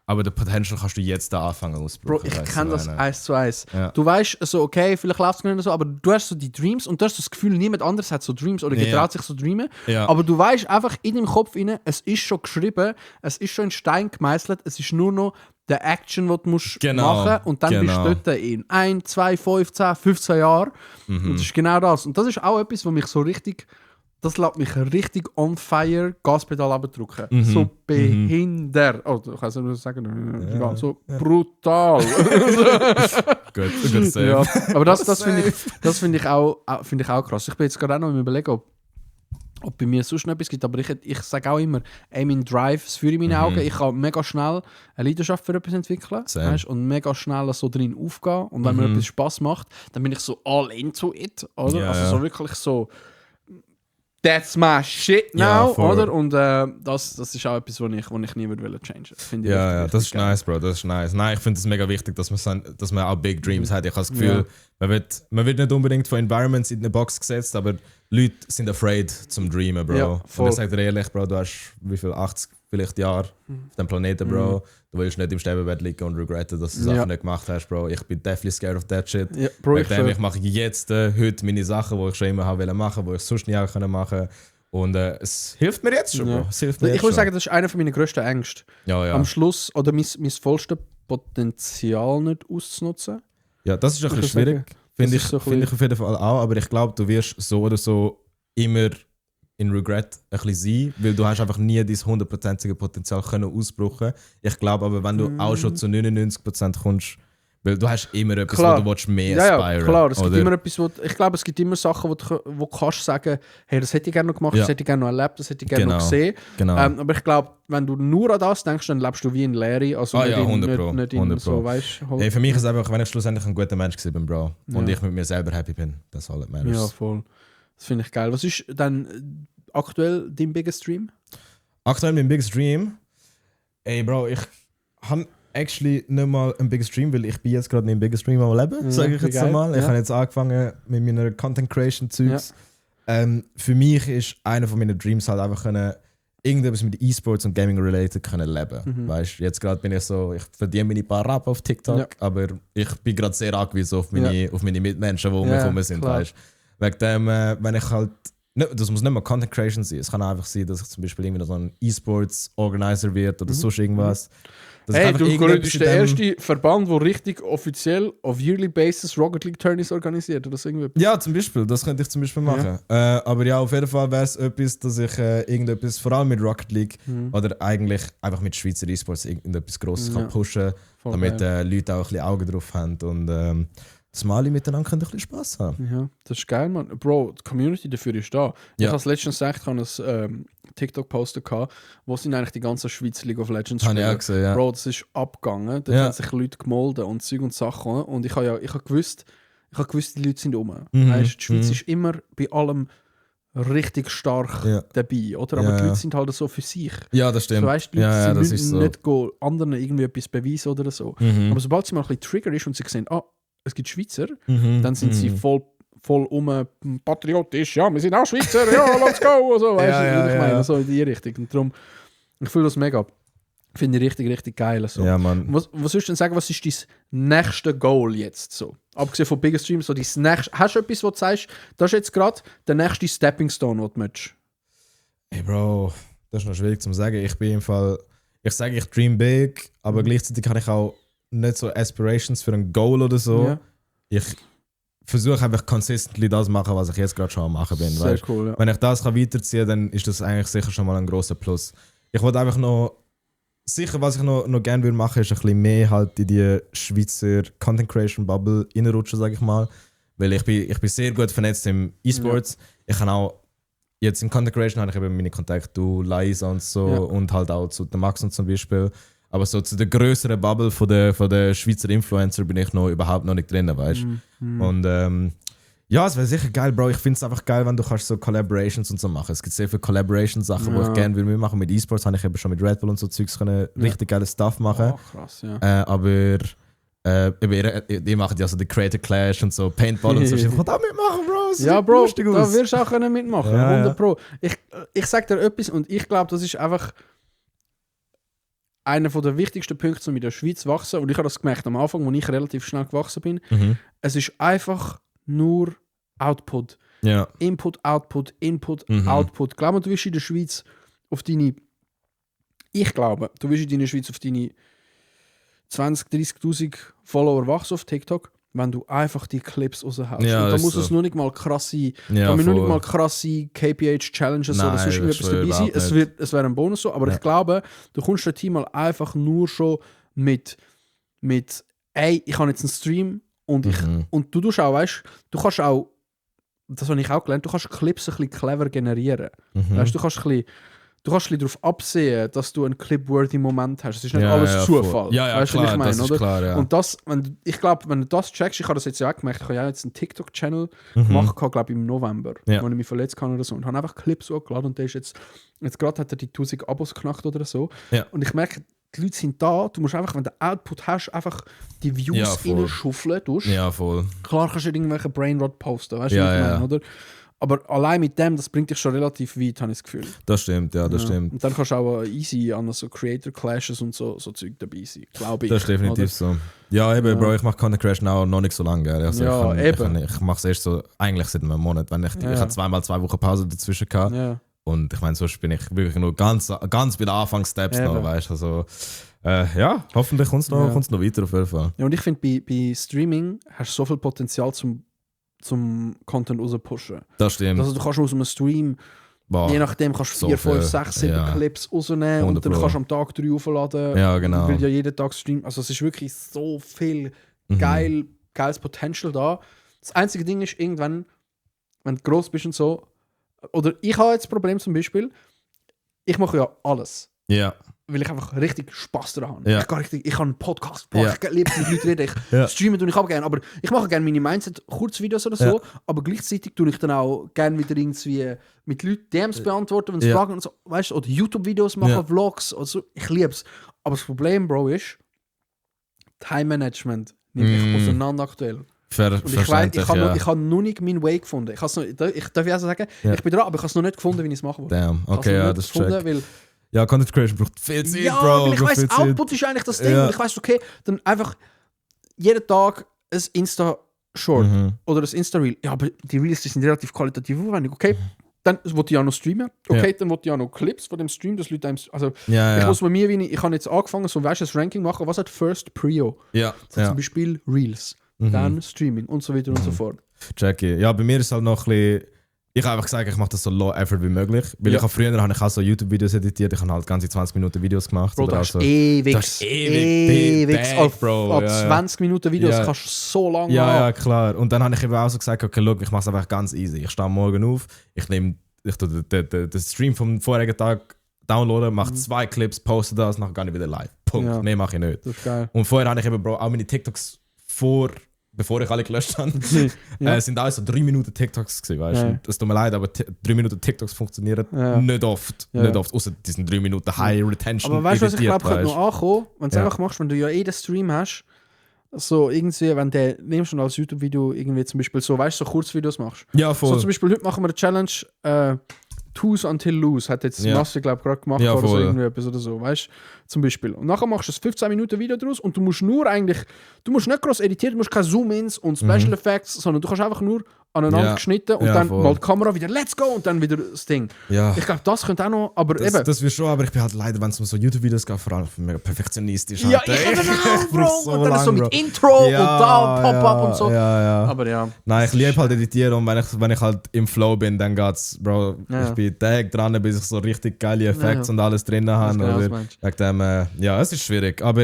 Aber der Potential kannst du jetzt da anfangen auszubrauchen. Bro, ich weißt du, kenne das meine? 1:1. Ja. Du weißt, so, okay, vielleicht läuft es gar nicht so, aber du hast so die Dreams und du hast so das Gefühl, niemand anderes hat so Dreams oder getraut sich so Dreamen. Ja. Aber du weißt einfach in deinem Kopf rein, es ist schon geschrieben, es ist schon in Stein gemeißelt, es ist nur noch der Action, die du musst machen und dann bist du dort in 1, 2, 5, 10, 15 Jahren. Und das ist genau das. Und das ist auch etwas, was mich so richtig, das lässt mich richtig on fire Gaspedal abdrücken. So behindert. Oh, ich kann es nicht sagen. So brutal. Gut, safe. Ja, aber das finde ich auch krass. Ich bin jetzt gerade auch noch im Überlegen, ob bei mir sonst noch etwas gibt, aber ich sage auch immer, mein Drive, das Führe in meinen Augen, ich kann mega schnell eine Leidenschaft für etwas entwickeln, weißt, und mega schnell so drin aufgehen und wenn mir etwas Spaß macht, dann bin ich so all into it, oder? Ja, also ja. so wirklich so that's my shit now, Ja, voll. oder? Und das ist auch etwas, was ich nie würde changen. Finde ich Ja, richtig das ist geil. nice, Bro, das ist nice. Nein, ich finde es mega wichtig, dass man auch Big Dreams hat. Ich habe das Gefühl, man wird nicht unbedingt von Environments in eine Box gesetzt, aber Leute sind afraid zum Dreamen, Bro. Ja, voll. Und ich sage dir ehrlich, Bro, du hast wie viel, 80 vielleicht Jahre auf dem Planeten, Bro. Du willst nicht im Sterbebett liegen und regretten, dass du Sachen nicht gemacht hast, Bro. Ich bin definitely scared of that shit. Ja, Bro, Ich mache jetzt, heute meine Sachen, die ich schon immer habe machen, die ich sonst nie auch machen konnte. Und es hilft mir jetzt schon, Bro. Es hilft mir Ich jetzt würde schon. sagen, das ist einer meiner grössten Ängste. Ja. Am Schluss oder mein vollstes Potenzial nicht auszunutzen. Ja, das ist ein bisschen schwierig. Finde ich auf jeden Fall auch. Aber ich glaube, du wirst so oder so immer in Regret ein bisschen sein, weil du hast einfach nie dein 100%ige Potenzial können ausbrauchen. Ich glaube aber, wenn du auch schon zu 99% kommst, weil du hast immer etwas, wo du willst mehr aspiren. Ja, klar. Es gibt oder? immer etwas, ich glaube, es gibt immer Sachen, wo du kannst sagen, hey, das hätte ich gerne noch gemacht, das hätte ich gerne noch erlebt, das hätte ich gerne noch gesehen. Genau. Aber ich glaube, wenn du nur an das denkst, dann lebst du wie in Leere. Also nicht 100%. nicht in so, weißt du. Hey, für mich ist es einfach, wenn ich schlussendlich ein guter Mensch bin, Bro, und ich mit mir selber happy bin, das all that matters. Ja, voll. Das finde ich geil. Was ist dann aktuell dein biggest Dream? Aktuell mein biggest Dream? Ey, Bro, ich habe actually nicht mal ein biggest Dream, weil ich bin jetzt gerade mein biggest Dream am Leben, sage ich jetzt einmal. Ich habe jetzt angefangen mit meiner Content Creation Zeugs. Für mich ist einer von meinen Dreams halt einfach irgendetwas mit E-Sports und Gaming related können leben. Weißt, jetzt gerade bin ich so, ich verdiene meine paar Rappen auf TikTok, aber ich bin gerade sehr angewiesen auf meine Mitmenschen, die um mich herum sind. Weißt. Wegen dem, wenn ich halt, das muss nicht mal Content Creation sein, es kann einfach sein, dass ich zum Beispiel irgendwie so ein E-Sports Organizer wird oder sonst irgendwas. Hey, du bist der erste Verband, der richtig offiziell auf yearly basis Rocket League Tourneys organisiert oder so irgendwie. Ja, zum Beispiel, das könnte ich zum Beispiel machen. Aber ja, auf jeden Fall wäre es etwas, dass ich irgendetwas, vor allem mit Rocket League oder eigentlich einfach mit Schweizer E-Sports irgendetwas Grosses kann pushen, damit Leute auch ein bisschen Augen drauf haben und dass wir alle miteinander können ein bisschen Spass haben. Ja, das ist geil, Mann. Bro, die Community dafür ist da. Ich habe es letztens gesagt, ich habe ein TikTok-Poster gehabt, wo sind eigentlich die ganzen Schweizer League of Legends Spieler. Habe ich auch gesehen, ja. Bro, das ist abgegangen. Da haben sich Leute gemolden und Zeug und Sachen. Und ich habe gewusst, die Leute sind rum. Weißt, die Schweiz ist immer bei allem richtig stark dabei, oder? Aber die Leute sind halt so für sich. Ja, das stimmt. So, weißt, die Leute das sind ist so. nicht anderen irgendwie etwas beweisen oder so. Aber sobald sie mal ein bisschen Trigger ist und sie sehen, es gibt Schweizer, dann sind sie voll patriotisch. Ja, wir sind auch Schweizer, ja, let's go. So, weißt du, ich meine, so in die Richtung. Und darum, ich fühle das mega. Finde ich richtig, richtig geil. So. Ja, Mann. Was würdest du denn sagen, was ist dein nächste Goal jetzt? So? Abgesehen von Bigger Streams, so hast du etwas, wo du sagst, das ist jetzt gerade der nächste Stepping Stone, den du möchtest? Hey Bro, das ist noch schwierig zu sagen. Ich bin im Fall, ich sage, ich dream big, aber gleichzeitig habe ich auch nicht so Aspirations für ein Goal oder so. Ja. Ich versuche einfach consistently das zu machen, was ich jetzt gerade schon am machen bin. Sehr cool, ja. Wenn ich das weiterziehen kann, dann ist das eigentlich sicher schon mal ein grosser Plus. Ich wollte einfach noch sicher, was ich noch gerne würde machen, ist ein bisschen mehr halt in die Schweizer Content Creation Bubble reinrutschen, sage ich mal. Weil ich bin sehr gut vernetzt im E-Sports. Ja. Ich kann auch, jetzt im Content Creation habe ich eben meine Kontakte, du, Liza und so und halt auch zu den Max und zum Beispiel. Aber so zu der größeren Bubble von der Schweizer Influencer bin ich überhaupt noch nicht drin, weißt du? Und ja, es wäre sicher geil, Bro. Ich finde es einfach geil, wenn du kannst so Collaborations und so machen. Es gibt sehr viele Collaboration-Sachen, wo ich gerne mitmachen. Mit E-Sports habe ich eben schon mit Red Bull und so Zeugs richtig geiles Stuff machen. Oh, krass, ja. Aber ihr macht ja so die Creator Clash und so Paintball und so. Ich kann da mitmachen, Bro. Ja, Bro, da wirst du auch mitmachen. Ja, 100%. Ich sag dir etwas und ich glaube, das ist einfach einer der wichtigsten Punkte, um in der Schweiz zu wachsen. Und ich habe das gemerkt am Anfang, als ich relativ schnell gewachsen bin. Es ist einfach nur Output. Ja. Input, Output, Input, Output. Glaub mir, du wirst in der Schweiz auf deine 20.000, 30.000 Follower wachsen auf TikTok, wenn du einfach die Clips raushaust. Ja, und da muss so. es nur nicht mal krasse KPH-Challenges oder sonst irgendetwas dabei sein. Es wäre ein Bonus so, aber ich glaube, du kommst dort mal einfach nur schon mit ey, ich habe jetzt einen Stream und du tust auch, weißt du, kannst auch, das habe ich auch gelernt, du kannst Clips ein bisschen clever generieren. Weißt, du kannst ein bisschen darauf absehen, dass du einen clip-worthy Moment hast. Es ist nicht alles Zufall. Ja, weißt klar, du, was ich meine, das ist oder? klar, ja. Und das, ich glaube, wenn du das checkst, ich habe das jetzt ja auch gemerkt, ich habe ja jetzt einen TikTok-Channel gemacht, glaube ich, im November, wo ich mich verletzt habe oder so. Und habe einfach Clips hochgeladen und der ist jetzt gerade hat er die 1000 Abos geknackt oder so. Ja. Und ich merke, die Leute sind da, du musst einfach, wenn du Output hast, einfach die Views reinschuffeln. Ja, voll. Klar kannst du irgendwelche Brainrot posten, weißt du, was ich meine, oder? Aber allein mit dem, das bringt dich schon relativ weit, habe ich das Gefühl. Das stimmt, das stimmt. Und dann kannst du auch easy an so Creator Clashes und so Zeug dabei sein, glaube ich. Das ist definitiv so. Ja, eben, Bro, ich mache Content Creation auch noch nicht so lange. Also ich mache es erst so, eigentlich seit einem Monat. Ich habe zweimal 2 Wochen Pause dazwischen gehabt. Ja. Und ich meine, sonst bin ich wirklich nur ganz bei den Anfangssteps noch, weißt du. Also, ja, hoffentlich kommt es noch weiter auf jeden Fall. Ja, und ich finde, bei Streaming hast du so viel Potenzial zum Content rauspushen. Das stimmt. Also du kannst aus einem Stream, je nachdem, kannst du 4, 5, 6, 7 Clips rausnehmen und dann kannst du am Tag 3 aufladen. Ja, genau. Weil ja jeden Tag streamen. Also es ist wirklich so viel geiles Potential da. Das einzige Ding ist, irgendwann, wenn du gross bist und so, oder ich habe jetzt das Problem zum Beispiel, ich mache ja alles. Ja. Weil ich einfach richtig Spaß daran habe. Ja. Ich habe einen Podcast, ich liebe mit Leuten reden, ich streame tue ich auch gerne, aber ich mache gerne meine Mindset-Kurzvideos oder so, aber gleichzeitig tue ich dann auch gerne wieder irgendwie mit Leuten DMs beantworten, wenn sie fragen und so, weißt du, oder YouTube-Videos machen, Vlogs oder so. Ich liebe es. Aber das Problem, Bro, ist, Time-Management nimmt mich auseinander aktuell. Und ich habe noch nicht meinen Way gefunden. Ich darf ja sagen, ich bin dran, aber ich habe es noch nicht gefunden, wie ich es machen will. Damn, okay, ja, das ist ja, Content Creation braucht viel Zeit, ja, Bro. Weil ich weiss, Output ist eigentlich das Ding. Und ich weiss, okay, dann einfach jeden Tag ein Insta-Short oder ein Insta-Reel. Ja, aber die Reels die sind relativ qualitativ aufwendig. Okay, dann wollte ich auch noch streamen. Okay, dann wollte ich auch noch Clips von dem Stream, dass Leute einem... Also, ich muss bei mir, ich habe jetzt angefangen, so weißt du, das Ranking machen. Was hat First Prio? Ja. So zum Beispiel Reels, dann Streaming und so weiter und so fort. Jackie. Ja, bei mir ist halt noch ein bisschen... Ich habe einfach gesagt, ich mache das so low effort wie möglich. Weil früher habe ich auch so YouTube-Videos editiert. Ich habe halt ganze 20 Minuten Videos gemacht. Bro, das ist ewig. Auf 20 Minuten Videos kannst du so lange machen. Ja, klar. Und dann habe ich eben auch so gesagt, okay, look, ich mache es einfach ganz easy. Ich stehe morgen auf, ich tue den Stream vom vorigen Tag downloaden, mache 2 Clips, poste das, nachher gehe ich wieder live. Punkt. Mehr mache ich nicht. Das ist geil. Und vorher habe ich eben, Bro, auch meine TikToks bevor ich alle gelöscht habe, sind alles so 3 Minuten TikToks gewesen, weißt du? Es tut mir leid, aber 3 Minuten TikToks funktionieren nicht oft. Nicht oft, außer die sind 3 Minuten High Retention. Aber weißt du, was ich glaube, könnte noch ankommen, wenn du es einfach machst, wenn du ja den Stream hast, so irgendwie, wenn du nimmst und als YouTube-Video irgendwie zum Beispiel so, weißt du, so Kurzvideos machst. Ja, voll. So zum Beispiel, heute machen wir eine Challenge, Tools until lose, hat jetzt Masse, glaube ich, gerade gemacht oder so, irgendwie etwas oder so, weißt du, zum Beispiel. Und nachher machst du ein 15 Minuten Video draus und du musst nicht groß editieren, du musst keine Zoom-Ins und Special Effects, sondern du kannst einfach nur aneinander geschnitten und dann mal die Kamera wieder let's go und dann wieder das Ding. Ja. Ich glaube, das könnte auch noch, aber eben. Das wird schon, aber ich bin halt leider, wenn es um so YouTube-Videos geht, vor allem mega perfektionistisch. Ja, ich habe auch, Bro. So und dann ist so mit Intro und da Pop-Up und so. Ja. Aber ja. Nein, ich liebe halt editieren und wenn ich halt im Flow bin, dann geht's, Bro, ich bin Tag dran, bis ich so richtig geile Effekte und alles drin habe. Wegen dem, ja, es ist schwierig, aber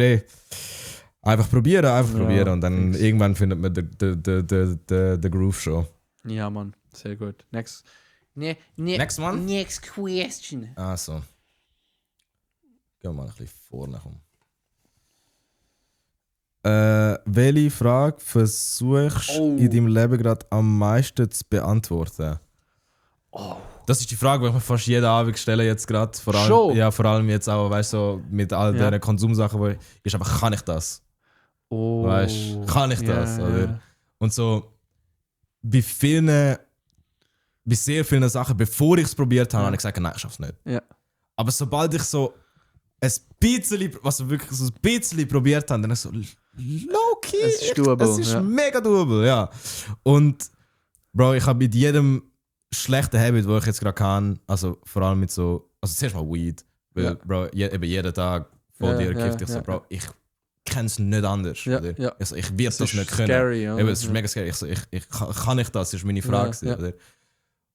einfach probieren und dann irgendwann findet man den Groove schon. Ja, Mann, sehr gut. Next one? Next question. So. Gehen wir mal ein bisschen vorne rum. Welche Frage versuchst du in deinem Leben gerade am meisten zu beantworten? Das ist die Frage, die ich mir fast jeden Abend stelle jetzt gerade. Vor allem jetzt auch, weißt du, so mit all diesen Konsumsachen, wo ist einfach, kann ich das? Weißt du, kann ich das? Oder? Und so, bei sehr vielen Sachen, bevor ich es probiert habe, habe ich gesagt, nein, ich schaff's nicht. Ja. Aber sobald ich so ein bisschen probiert habe, dann ist es so low-key. Es ist doable. Es ist mega doable, ja. Und Bro, ich habe mit jedem schlechten Habit, das ich jetzt gerade kann, also vor allem mit so, also zuerst mal Weed, weil Bro, jeden Tag vor dir kifft ich so, Bro, ich kenne es nicht anders. Also, ich werde das nicht können. Scary, es ist mega scary. Ich kann nicht das, ist meine Frage. Oder?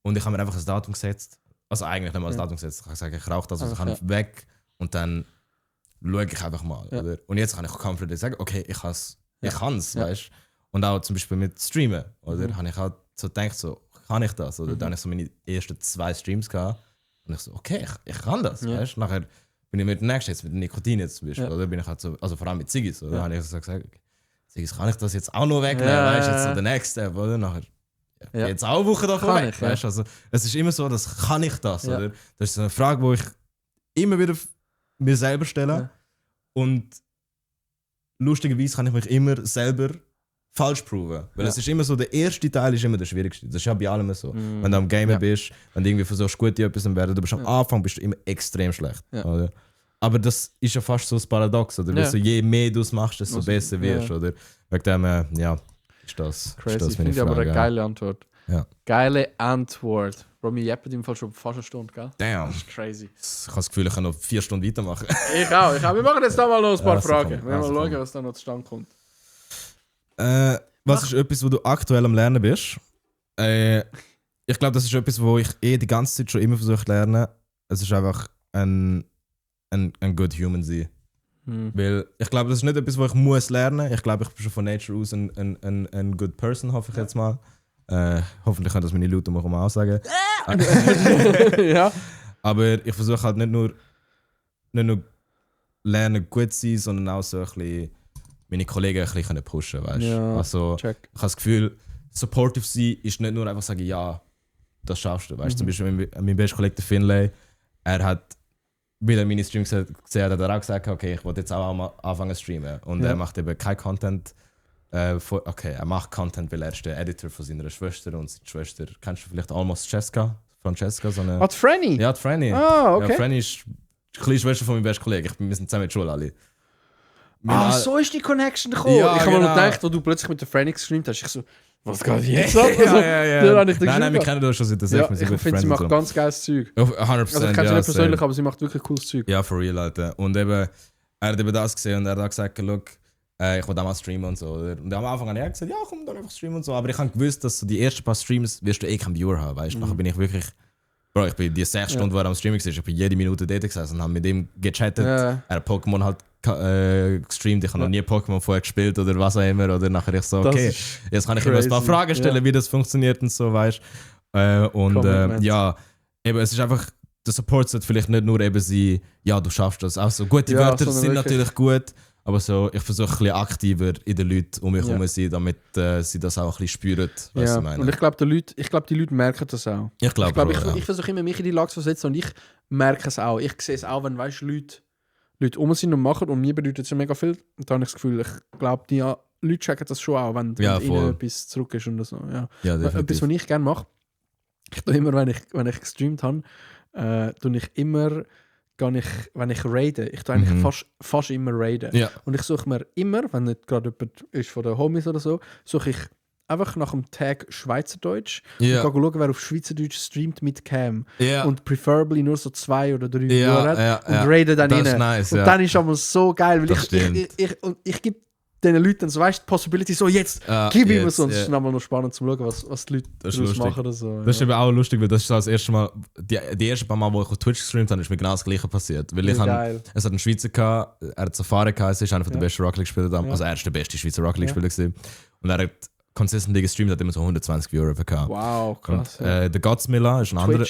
Und ich habe mir einfach ein Datum gesetzt. Also eigentlich nicht mal ein Datum gesetzt. Ich habe gesagt, ich rauche das, also ich kann weg und dann schaue ich einfach mal. Oder? Und jetzt kann ich confident sagen, okay, ich kann es, weißt du. Und auch zum Beispiel mit Streamen, oder? Habe ich halt so gedacht, so, kann ich das? Oder dann habe ich so meine ersten 2 Streams gehabt und ich so, okay, ich kann das, weißt du. Nachher bin ich mit dem nächsten, jetzt mit Nikotin jetzt zum Beispiel, oder bin ich halt so, also vor allem mit Ziggis, oder? Habe ich so gesagt, Ziggis, kann ich das jetzt auch noch wegnehmen, weißt du, jetzt so der Next Step, oder? Nachher, jetzt auch eine Woche davon weg, weißt du, also es ist immer so, dass kann ich das, oder? Das ist so eine Frage, die ich immer wieder mir selber stelle und lustigerweise kann ich mich immer selber falsch proven, weil es ist immer so, der erste Teil ist immer der schwierigste, das ist ja bei allem so. Wenn du am Gamen bist, wenn du irgendwie versuchst, gut in etwas zu werden, du bist am Anfang bist du immer extrem schlecht. Oder? Aber das ist ja fast so das Paradox, oder? Weil so, je mehr du es machst, desto besser wirst, oder? Wegen dem, ist das crazy. Ist das finde ich aber eine geile Antwort. Ja. Geile Antwort. Bro, wir jeppen im Fall schon fast eine Stunde, gell? Damn. Das ist crazy. Ich habe das Gefühl, ich kann noch 4 Stunden weitermachen. Ich auch. Wir machen jetzt da mal noch ein paar Fragen. Wir werden mal schauen, was da noch zustande kommt. Was ist etwas, wo du aktuell am Lernen bist? Ich glaube, das ist etwas, wo ich die ganze Zeit schon immer versuche zu lernen. Es ist einfach ein good human sein. Weil ich glaube, das ist nicht etwas, wo ich muss lernen. Ich glaube, ich bin schon von Nature aus ein good person, hoffe ich jetzt mal. Hoffentlich können das meine Leute mal sagen. Ja. Aber ich versuche halt nicht nur lernen gut zu sein, sondern auch so ein bisschen meine Kollegen ein bisschen pushen, weißt du? Ja, also, ich habe das Gefühl, supportive sein ist nicht nur einfach sagen, ja, das schaffst du. Weißt? Zum Beispiel mein bester Kollege der Finlay, er hat, weil er meine Streams gesehen hat, hat er auch gesagt, okay, ich wollte jetzt auch mal anfangen zu streamen. Und er macht eben kein Content. Er macht Content, weil er ist der Editor von seiner Schwester und seine Schwester, kennst du vielleicht Almost Francesca, so eine... die Franny? Ja, die Franny. Ah, okay. Ja, Franny ist die kleine Schwester von meinem besten Kollegen. Wir sind zusammen in der Schule alle. So ist die Connection gekommen. Ja, ich habe mir noch gedacht, wo du plötzlich mit der Franny gestreamt hast, ich so, was geht jetzt ab? Nein, wir kennen das schon seit der 6. Ich finde, sie macht ganz geiles Zeug. 100%, also ich kenne sie nicht persönlich, aber sie macht wirklich cooles Zeug. Ja, for real, Alter. Und eben, er hat eben das gesehen und er hat gesagt, look, ich will auch mal streamen und so. Und am Anfang habe ich gesagt, ja, komm, dann einfach streamen und so. Aber ich habe gewusst, dass so die ersten paar Streams wirst du keinen Viewer haben, weißt du. Nachher bin ich wirklich... Bro, ich bin die 6 Stunden, wo er am Streaming war, ich bin jede Minute dort gesessen und habe mit ihm gechattet. Er hat Pokémon halt gestreamt, ich habe noch nie Pokémon vorher gespielt oder was auch immer. Oder nachher ich so, okay, jetzt kann ich ihm ein paar Fragen stellen, wie das funktioniert und so, weißt du. Ja, eben, es ist einfach, der Support sollte vielleicht nicht nur eben sein, ja, du schaffst das. Auch so gute Wörter sind natürlich gut, Aber so, ich versuche ein bisschen aktiver in den Leuten um mich herum zu sein, damit sie das auch ein bisschen spüren, was ich meine. Und ich glaube, die Leute merken das auch. Ich versuche immer, mich in die Lage zu versetzen und ich merke es auch. Ich sehe es auch, wenn Leute um sind und machen und mir bedeutet es ja mega viel. Und dann habe ich das Gefühl, ich glaube, die Leute checken das schon auch, wenn ihnen etwas zurück ist und so. Ja, etwas, was ich gerne mache, ich tue immer, wenn ich gestreamt habe, wenn ich raide, ich tue eigentlich fast immer raiden. Ja. Und ich suche mir immer, wenn nicht gerade jemand ist von den Homies oder so, suche ich einfach nach dem Tag Schweizerdeutsch und gehe schauen, wer auf Schweizerdeutsch streamt mit Cam. Ja. Und preferably nur so 2 oder 3 Jahre und raide dann rein. Nice, und dann ist aber so geil, weil ich gebe den Leuten so, weißt du, die Possibility, so jetzt, gib ihm es, und es ist nochmal noch spannend zu schauen, was die Leute daraus machen oder so. Das ist eben auch lustig, weil das ist das erste Mal, die ersten paar Mal, wo ich auf Twitch gestreamt habe, ist mir genau das Gleiche passiert. Weil es hat einen Schweizer gehabt, er hat Safari gehabt, er ist einer der besten Rocket League-Spieler damals, also er ist der beste Schweizer Rocket League-Spieler gewesen. Und er hat consistently gestreamt, hat immer so 120 Viewer gehabt. Wow, krass. Und, der Godsmiller ist ein anderer.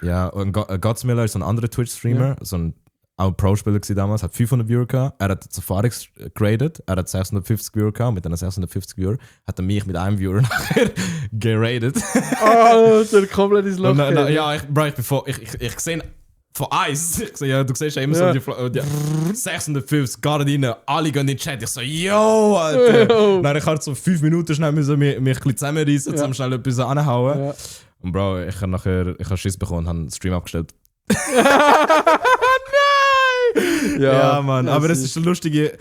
Ja, und Godsmiller ist so ein anderer Twitch-Streamer, so ein auch Pro-Spieler damals, hat 500 Viewer gehabt. Er hat Safari graded, er hat 650 Viewer gehabt. Mit den 650 Viewer hat er mich mit einem Viewer nachher geradet. Oh, der komplett ins Loch. Ja, ich sehe von Eis. Ich sehe, ja, du siehst ja immer so die 650 gerade rein, alle gehen in den Chat. Ich so, yo, Alter. Dann ich halt so 5 Minuten schnell mich ein bisschen zusammenreißen, um schnell etwas anhauen. Ja. Und Bro, ich habe Schiss bekommen und habe den Stream abgestellt. Ja, Mann, aber es ist ein lustiges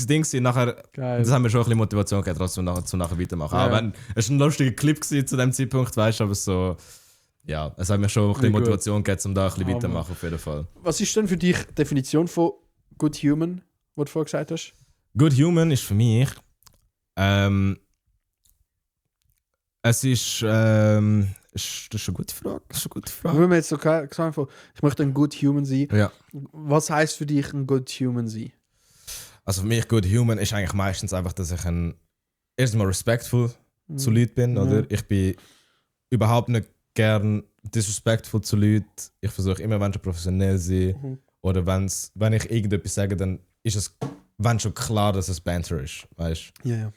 Ding gewesen. Nachher, das haben wir schon ein bisschen Motivation gehabt, trotzdem nachher weitermachen. Ja. Aber es war ein lustiger Clip gewesen zu dem Zeitpunkt, weißt du, aber so, ja, es hat mir schon ein bisschen Motivation gehabt, um da ein bisschen weitermachen, auf jeden Fall. Was ist denn für dich die Definition von Good Human, was du vorher gesagt hast? Good Human ist für mich, es ist, das ist eine gute Frage. Wenn wir jetzt so gesagt haben, ich möchte ein Good Human sein, ja. Was heisst für dich ein Good Human sein? Also für mich Good Human ist eigentlich meistens einfach, dass ich erstmal respectful zu Leuten bin, oder? Ich bin überhaupt nicht gern disrespectful zu Leuten. Ich versuche immer, wenn schon professionell zu sein. Oder wenn ich irgendetwas sage, dann ist es schon klar, dass es Banter ist, weißt du? Yeah.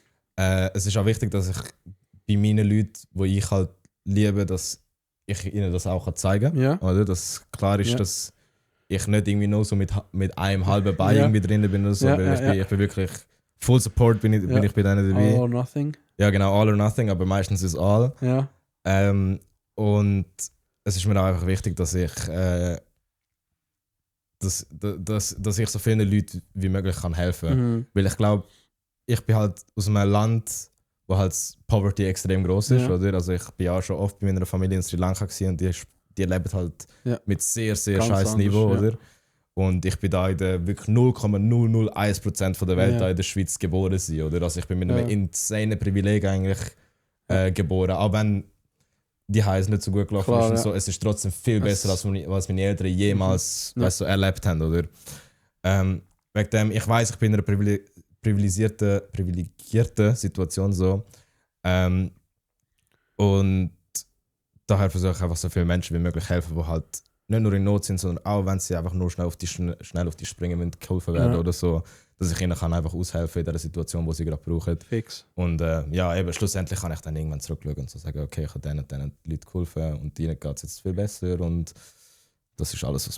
Es ist auch wichtig, dass ich bei meinen Leuten, die ich halt liebe, dass ich ihnen das auch zeigen kann. Oder? Dass klar ist, dass ich nicht irgendwie nur so mit einem halben Bein irgendwie drin bin oder so. Ich bin wirklich full support bin ich bei denen dabei. All or nothing. Ja genau, all or nothing, aber meistens ist all. Ja. Und es ist mir auch einfach wichtig, dass ich dass ich so vielen Leuten wie möglich kann helfen. Weil ich glaube, ich bin halt aus einem Land, wo halt Poverty extrem groß ist, oder? Also ich bin auch schon oft bei meiner Familie in Sri Lanka gewesen und die leben halt mit sehr, sehr scheiß Niveau, oder? Und ich bin da in der wirklich 0,001% von der Welt da in der Schweiz geboren sein, oder? Also ich bin mit einem insanen Privileg eigentlich geboren, auch wenn die Heise nicht so gut gelaufen ist und so, es ist trotzdem viel besser, als was meine Eltern jemals weißt, so erlebt haben, oder? Wegen dem, ich weiss, ich bin in einer privilegierte Situation so. Und daher versuche ich einfach so viele Menschen wie möglich helfen, die halt nicht nur in Not sind, sondern auch wenn sie einfach nur schnell auf die springen, wenn geholfen werden oder so, dass ich ihnen kann einfach aushelfen in der Situation, wo sie gerade brauchen. Fix. Und eben schlussendlich kann ich dann irgendwann zurückschauen und so sagen, okay, ich habe denen Leuten geholfen und ihnen geht es jetzt viel besser und das ist alles,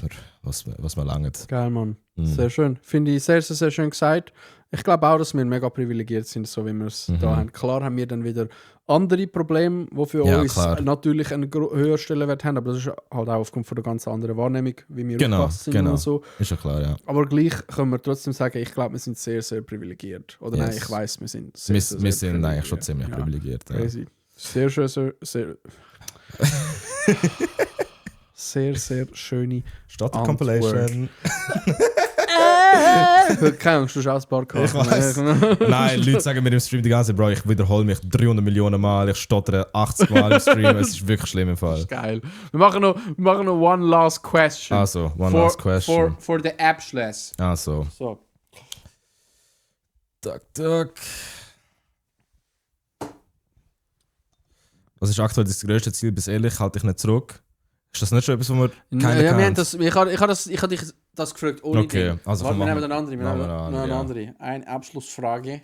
was mir langt. Geil, Mann. Sehr schön. Finde ich sehr, sehr, sehr schön gesagt. Ich glaube auch, dass wir mega privilegiert sind, so wie wir es da haben. Klar haben wir dann wieder andere Probleme, die für uns natürlich einen höheren Stellenwert haben, aber das ist halt auch aufgrund von der ganz anderen Wahrnehmung, wie wir aufgewachsen sind und so. Ist ja klar, ja. Aber gleich können wir trotzdem sagen, ich glaube, wir sind sehr, sehr privilegiert. Oder nein, ich weiss, wir sind sehr, sehr wir sind eigentlich schon ziemlich privilegiert. Ja. Crazy. Sehr schön, sehr sehr, sehr schöne Compilation. Keine Angst, du schaust ein paar Ich weiß. Nein, Leute sagen mir im Stream die ganze Zeit, Bro, ich wiederhole mich 300 Millionen Mal, ich stottere 80 Mal im Stream, es ist wirklich schlimm im Fall. Das ist geil. Wir machen noch one last question. Also, last question. For the Abschluss. Also. So. Tak. Was ist aktuell das größte Ziel? Bis ehrlich, halte ich nicht zurück. Ist das nicht schon etwas, wo wir wir haben das, ich habe dich das gefragt ohne Okay, Ding. also Warte, wir machen nehmen eine andere. Wir machen nehmen wir noch eine ja. andere. Eine Abschlussfrage.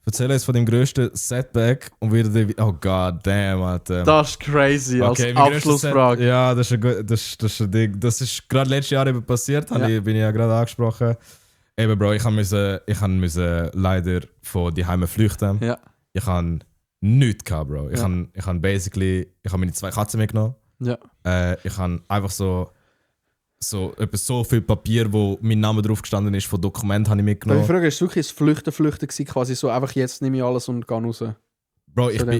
Erzähl uns von dem grössten Setback und wieder die. Oh god damn, Alter. Das ist crazy als Okay, mein grösstes Abschlussfrage. Ja, das ist ein Ding. Das ist gerade letztes Jahr eben passiert, bin ich ja gerade angesprochen. Eben, Bro, ich musste leider von die Heime flüchten. Ja. Ich habe nichts gehabt, Bro. Ich habe meine 2 Katzen mitgenommen. Ja. Ich habe einfach so viel Papier, wo mein Name drauf gestanden ist, von Dokumenten habe ich Die mitgenommen. Frage ist wirklich Flüchten gewesen, quasi so einfach jetzt nehme ich alles und gehe raus. Bro, So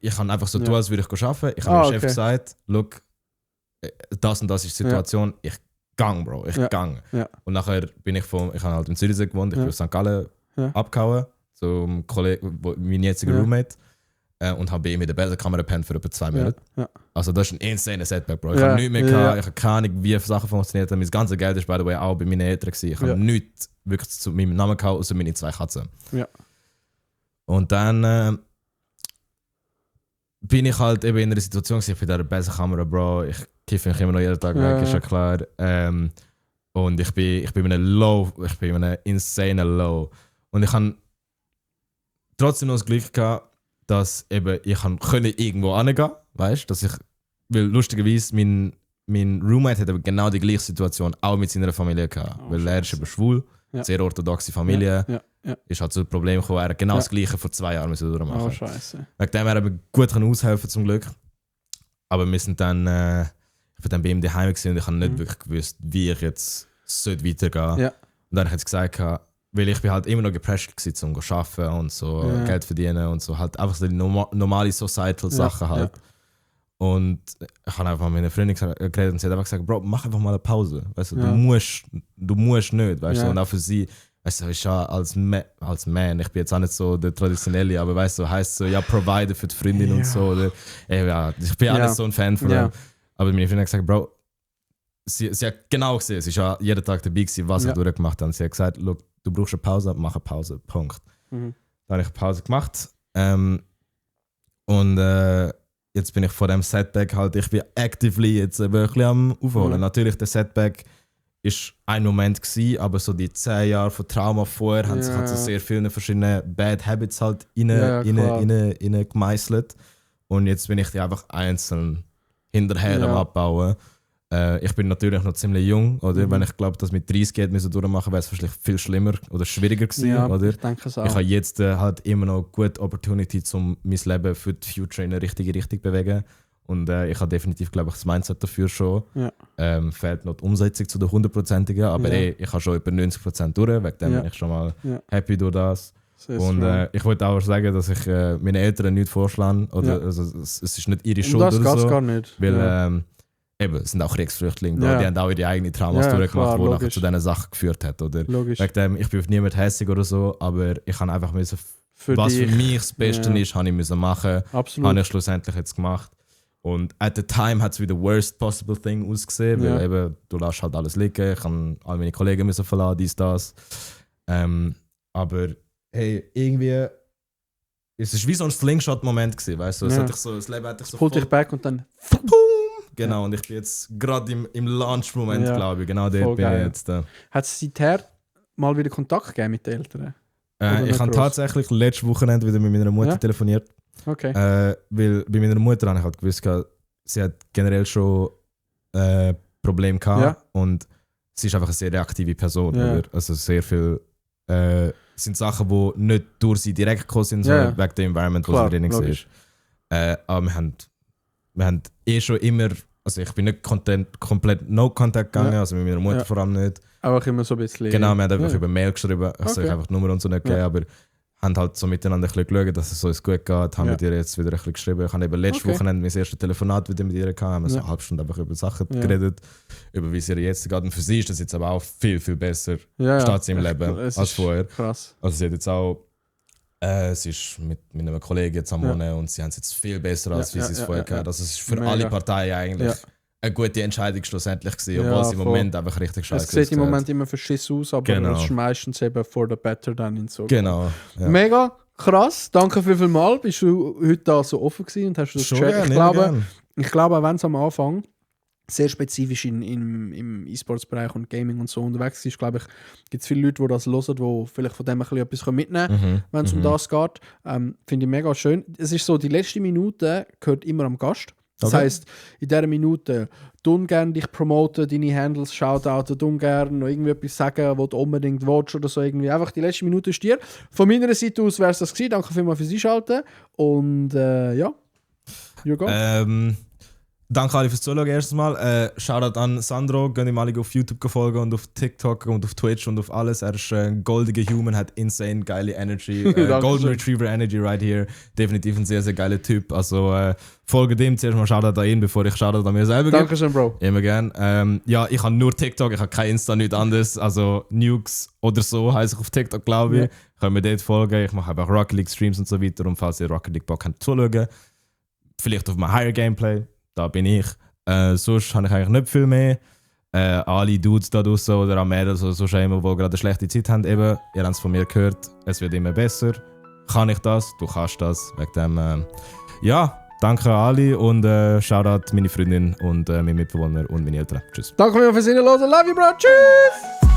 ich kann einfach so Ja. tun, als würde ich arbeiten. Ich habe meinem Chef okay. gesagt, look, das und das ist die Situation, ich gang, Bro, ich gang. Ja. Und nachher ich habe halt in Zürich gewohnt, ich bin aus St. Gallen abgehauen, zum Kollegen, mein jetziger Roommate, und habe bei ihm in der Belsenkammer gepennt für etwa 2 Monate. Ja. Also das ist ein insane Setback, Bro. Ich Ja. habe nichts mehr gehabt, Ja. ich habe keine Ahnung, wie Sachen funktioniert haben. Mein ganzes Geld ist, by the way, auch bei meinen Eltern gewesen. Ich habe nichts wirklich zu meinem Namen gehabt, außer meine 2 Katzen. Ja. Und dann bin ich halt eben in einer Situation gewesen, ich bin in der Belsenkammer, Bro, ich kiffe mich immer noch jeden Tag weg, ist ja klar. Und ich bin in einem insane Low. Und ich habe trotzdem noch das Glück gehabt, dass eben ich irgendwo hingehen, weißt, dass ich, weil lustigerweise mein Roommate hat aber genau die gleiche Situation auch mit seiner Familie gehabt, weil er ist eben schwul, sehr orthodoxe Familie, ist halt so ein Problem gekommen, er hat genau das Gleiche vor 2 Jahren müssen durchmachen. Oh Scheiße. Wegen dem er gut aushelfen zum Glück, aber wir sind dann, ich bin dann bei ihm daheim gewesen und ich habe nicht wirklich gewusst, wie ich jetzt weitergehen soll. Ja. Und dann hat er gesagt, weil ich bin halt immer noch gepresst war, um zu arbeiten und so Geld verdienen und so, halt einfach so die normale Societal-Sachen halt. Und ich habe einfach mit meiner Freundin geredet und sie hat einfach gesagt, Bro, mach einfach mal eine Pause. Weißt du, du musst nicht, weißt du. Und auch für sie, weißt du, ich als Man, ich bin jetzt auch nicht so der Traditionelle, aber weißt du, heißt so, Provider für die Freundin und so. Oder, ich bin auch nicht so ein Fan von dem. Aber meine Freundin hat gesagt, Bro, sie hat genau gesehen, sie war jeden Tag dabei gewesen, was ich durchgemacht habe. Sie hat gesagt, look, du brauchst eine Pause, mach eine Pause, Punkt. Dann habe ich eine Pause gemacht. Und jetzt bin ich vor dem Setback halt, ich bin actively jetzt ein bisschen am Aufholen. Natürlich, der Setback ist ein Moment gewesen, aber so die 10 Jahre von Trauma vorher haben sich halt so sehr viele verschiedene Bad Habits halt rein gemeißelt. Und jetzt bin ich die einfach einzeln hinterher am Abbauen. Ich bin natürlich noch ziemlich jung, oder? Wenn ich glaube, dass mit 30 geht müssen durchmachen, wäre es wahrscheinlich viel schlimmer oder schwieriger gewesen, oder? Ich denke es auch. Ich habe jetzt halt immer noch gute Opportunity, um mein Leben für die Future in eine richtige Richtung zu bewegen. Und ich habe definitiv, glaube ich, das Mindset dafür schon. Fehlt noch die Umsetzung zu der 100%igen, aber ich habe schon über 90% durch, wegen dem bin ich schon mal happy durch das. Und ich wollte auch sagen, dass ich meinen Eltern nichts vorschlagen, oder also, es ist nicht ihre Schuld das oder so. Gar nicht. Weil eben, es sind auch Kriegsflüchtlinge, die haben auch ihre eigenen Traumas durchgemacht, die nachher zu diesen Sachen geführt hat. Oder? Wegen dem, ich bin auf niemand hässig oder so, aber ich kann einfach müssen, was für mich das Beste ist, habe ich müssen machen. Habe ich schlussendlich jetzt gemacht. Und at the time hat es wie the worst possible thing ausgesehen, weil eben, du lässt halt alles liegen, ich kann all meine Kollegen müssen verlassen, dies, das. Aber hey, irgendwie, es ist wie so ein Slingshot-Moment gewesen, weißt du? Das Leben hat dich so Holt dich back und dann genau, und ich bin jetzt gerade im Launch-Moment, glaube ich. Genau dort bin ich jetzt. Hat es seither mal wieder Kontakt gegeben mit den Eltern? Ich habe tatsächlich letztes Wochenende wieder mit meiner Mutter telefoniert. Okay. Weil bei meiner Mutter habe ich halt gewusst, sie hat generell schon Probleme gehabt. Und sie ist einfach eine sehr reaktive Person. Also sehr viel sind Sachen, die nicht durch sie direkt gekommen sind, sondern wegen dem Environment, wo sie drin war. Aber wir haben schon immer, also ich bin nicht komplett No-Contact gegangen, also mit meiner Mutter vor allem nicht. Einfach immer so ein bisschen. Genau, wir haben einfach über Mail geschrieben, also ich einfach die Nummer und so nicht gegeben, aber haben halt so miteinander ein bisschen geschaut, dass es uns gut geht, haben mit ihr jetzt wieder ein bisschen geschrieben. Ich habe eben letztes Wochenende mein erstes Telefonat wieder mit ihr gehabt, haben so eine halbe Stunde einfach über Sachen geredet, über wie es ihr jetzt geht. Und für sie ist das jetzt aber auch viel, viel besser, steht sie im Leben als vorher. Krass. Also sie hat jetzt auch, sie ist mit einem Kollegen jetzt am Wohnen und sie haben es jetzt viel besser, als wie sie es vorher gehabt. Also es ist für alle Parteien eigentlich eine gute Entscheidung schlussendlich gewesen, obwohl es im Moment einfach richtig scheiße ist. Es sieht im Moment immer verschissen aus, aber es ist meistens eben for the better dann in so. Genau. Ja. Mega krass, danke vielmals. Bist du heute da so offen gewesen und hast du das gecheckt? Ich glaube, auch wenn es am Anfang sehr spezifisch im E-Sports-Bereich und Gaming und so unterwegs ist, glaube ich, gibt es viele Leute, die das hören, die vielleicht von dem ein bisschen etwas mitnehmen können, wenn es um das geht. Finde ich mega schön. Es ist so, die letzte Minute gehört immer am Gast. Das heisst, in dieser Minute tun gerne dich promoten, deine Handles, Shoutouten, tun gerne noch irgendwie etwas sagen, was du unbedingt willst oder so irgendwie. Einfach die letzte Minute ist dir. Von meiner Seite aus wäre es das gewesen. Danke vielmals fürs Einschalten. Und ja, you go. Danke alle fürs Zuschauen erstens mal. Shoutout an Sandro, gehen ihm alle auf YouTube folgen und auf TikTok und auf Twitch und auf alles. Er ist ein goldiger Human, hat insane geile Energy. Golden Retriever Energy right here. Definitiv ein sehr, sehr geiler Typ. Also folge dem zuerst mal Shoutout an ihn, bevor ich Shoutout an mir selber gebe. Dankeschön, Bro. Immer gern. Ja, ich habe nur TikTok, ich habe kein Insta, nichts anderes. Also Nukes oder so heisst ich auf TikTok, glaube ich. Könnt mir dort folgen. Ich mache auch Rocket League Streams und so weiter. Und falls ihr Rocket League Bock habt, zuschauen. Vielleicht auf mein Higher Gameplay. Da bin ich. Sonst habe ich eigentlich nicht viel mehr. Alle Dudes da draussen oder am Mädels oder so scheinbar, die gerade eine schlechte Zeit haben. Eben, ihr habt es von mir gehört, es wird immer besser. Kann ich das? Du kannst das. Wegen dem, ja, danke an alle und Shoutout meine Freundin und meine Mitbewohner und meine Eltern. Tschüss. Danke fürs Hinhören. Love you, Bro. Tschüss.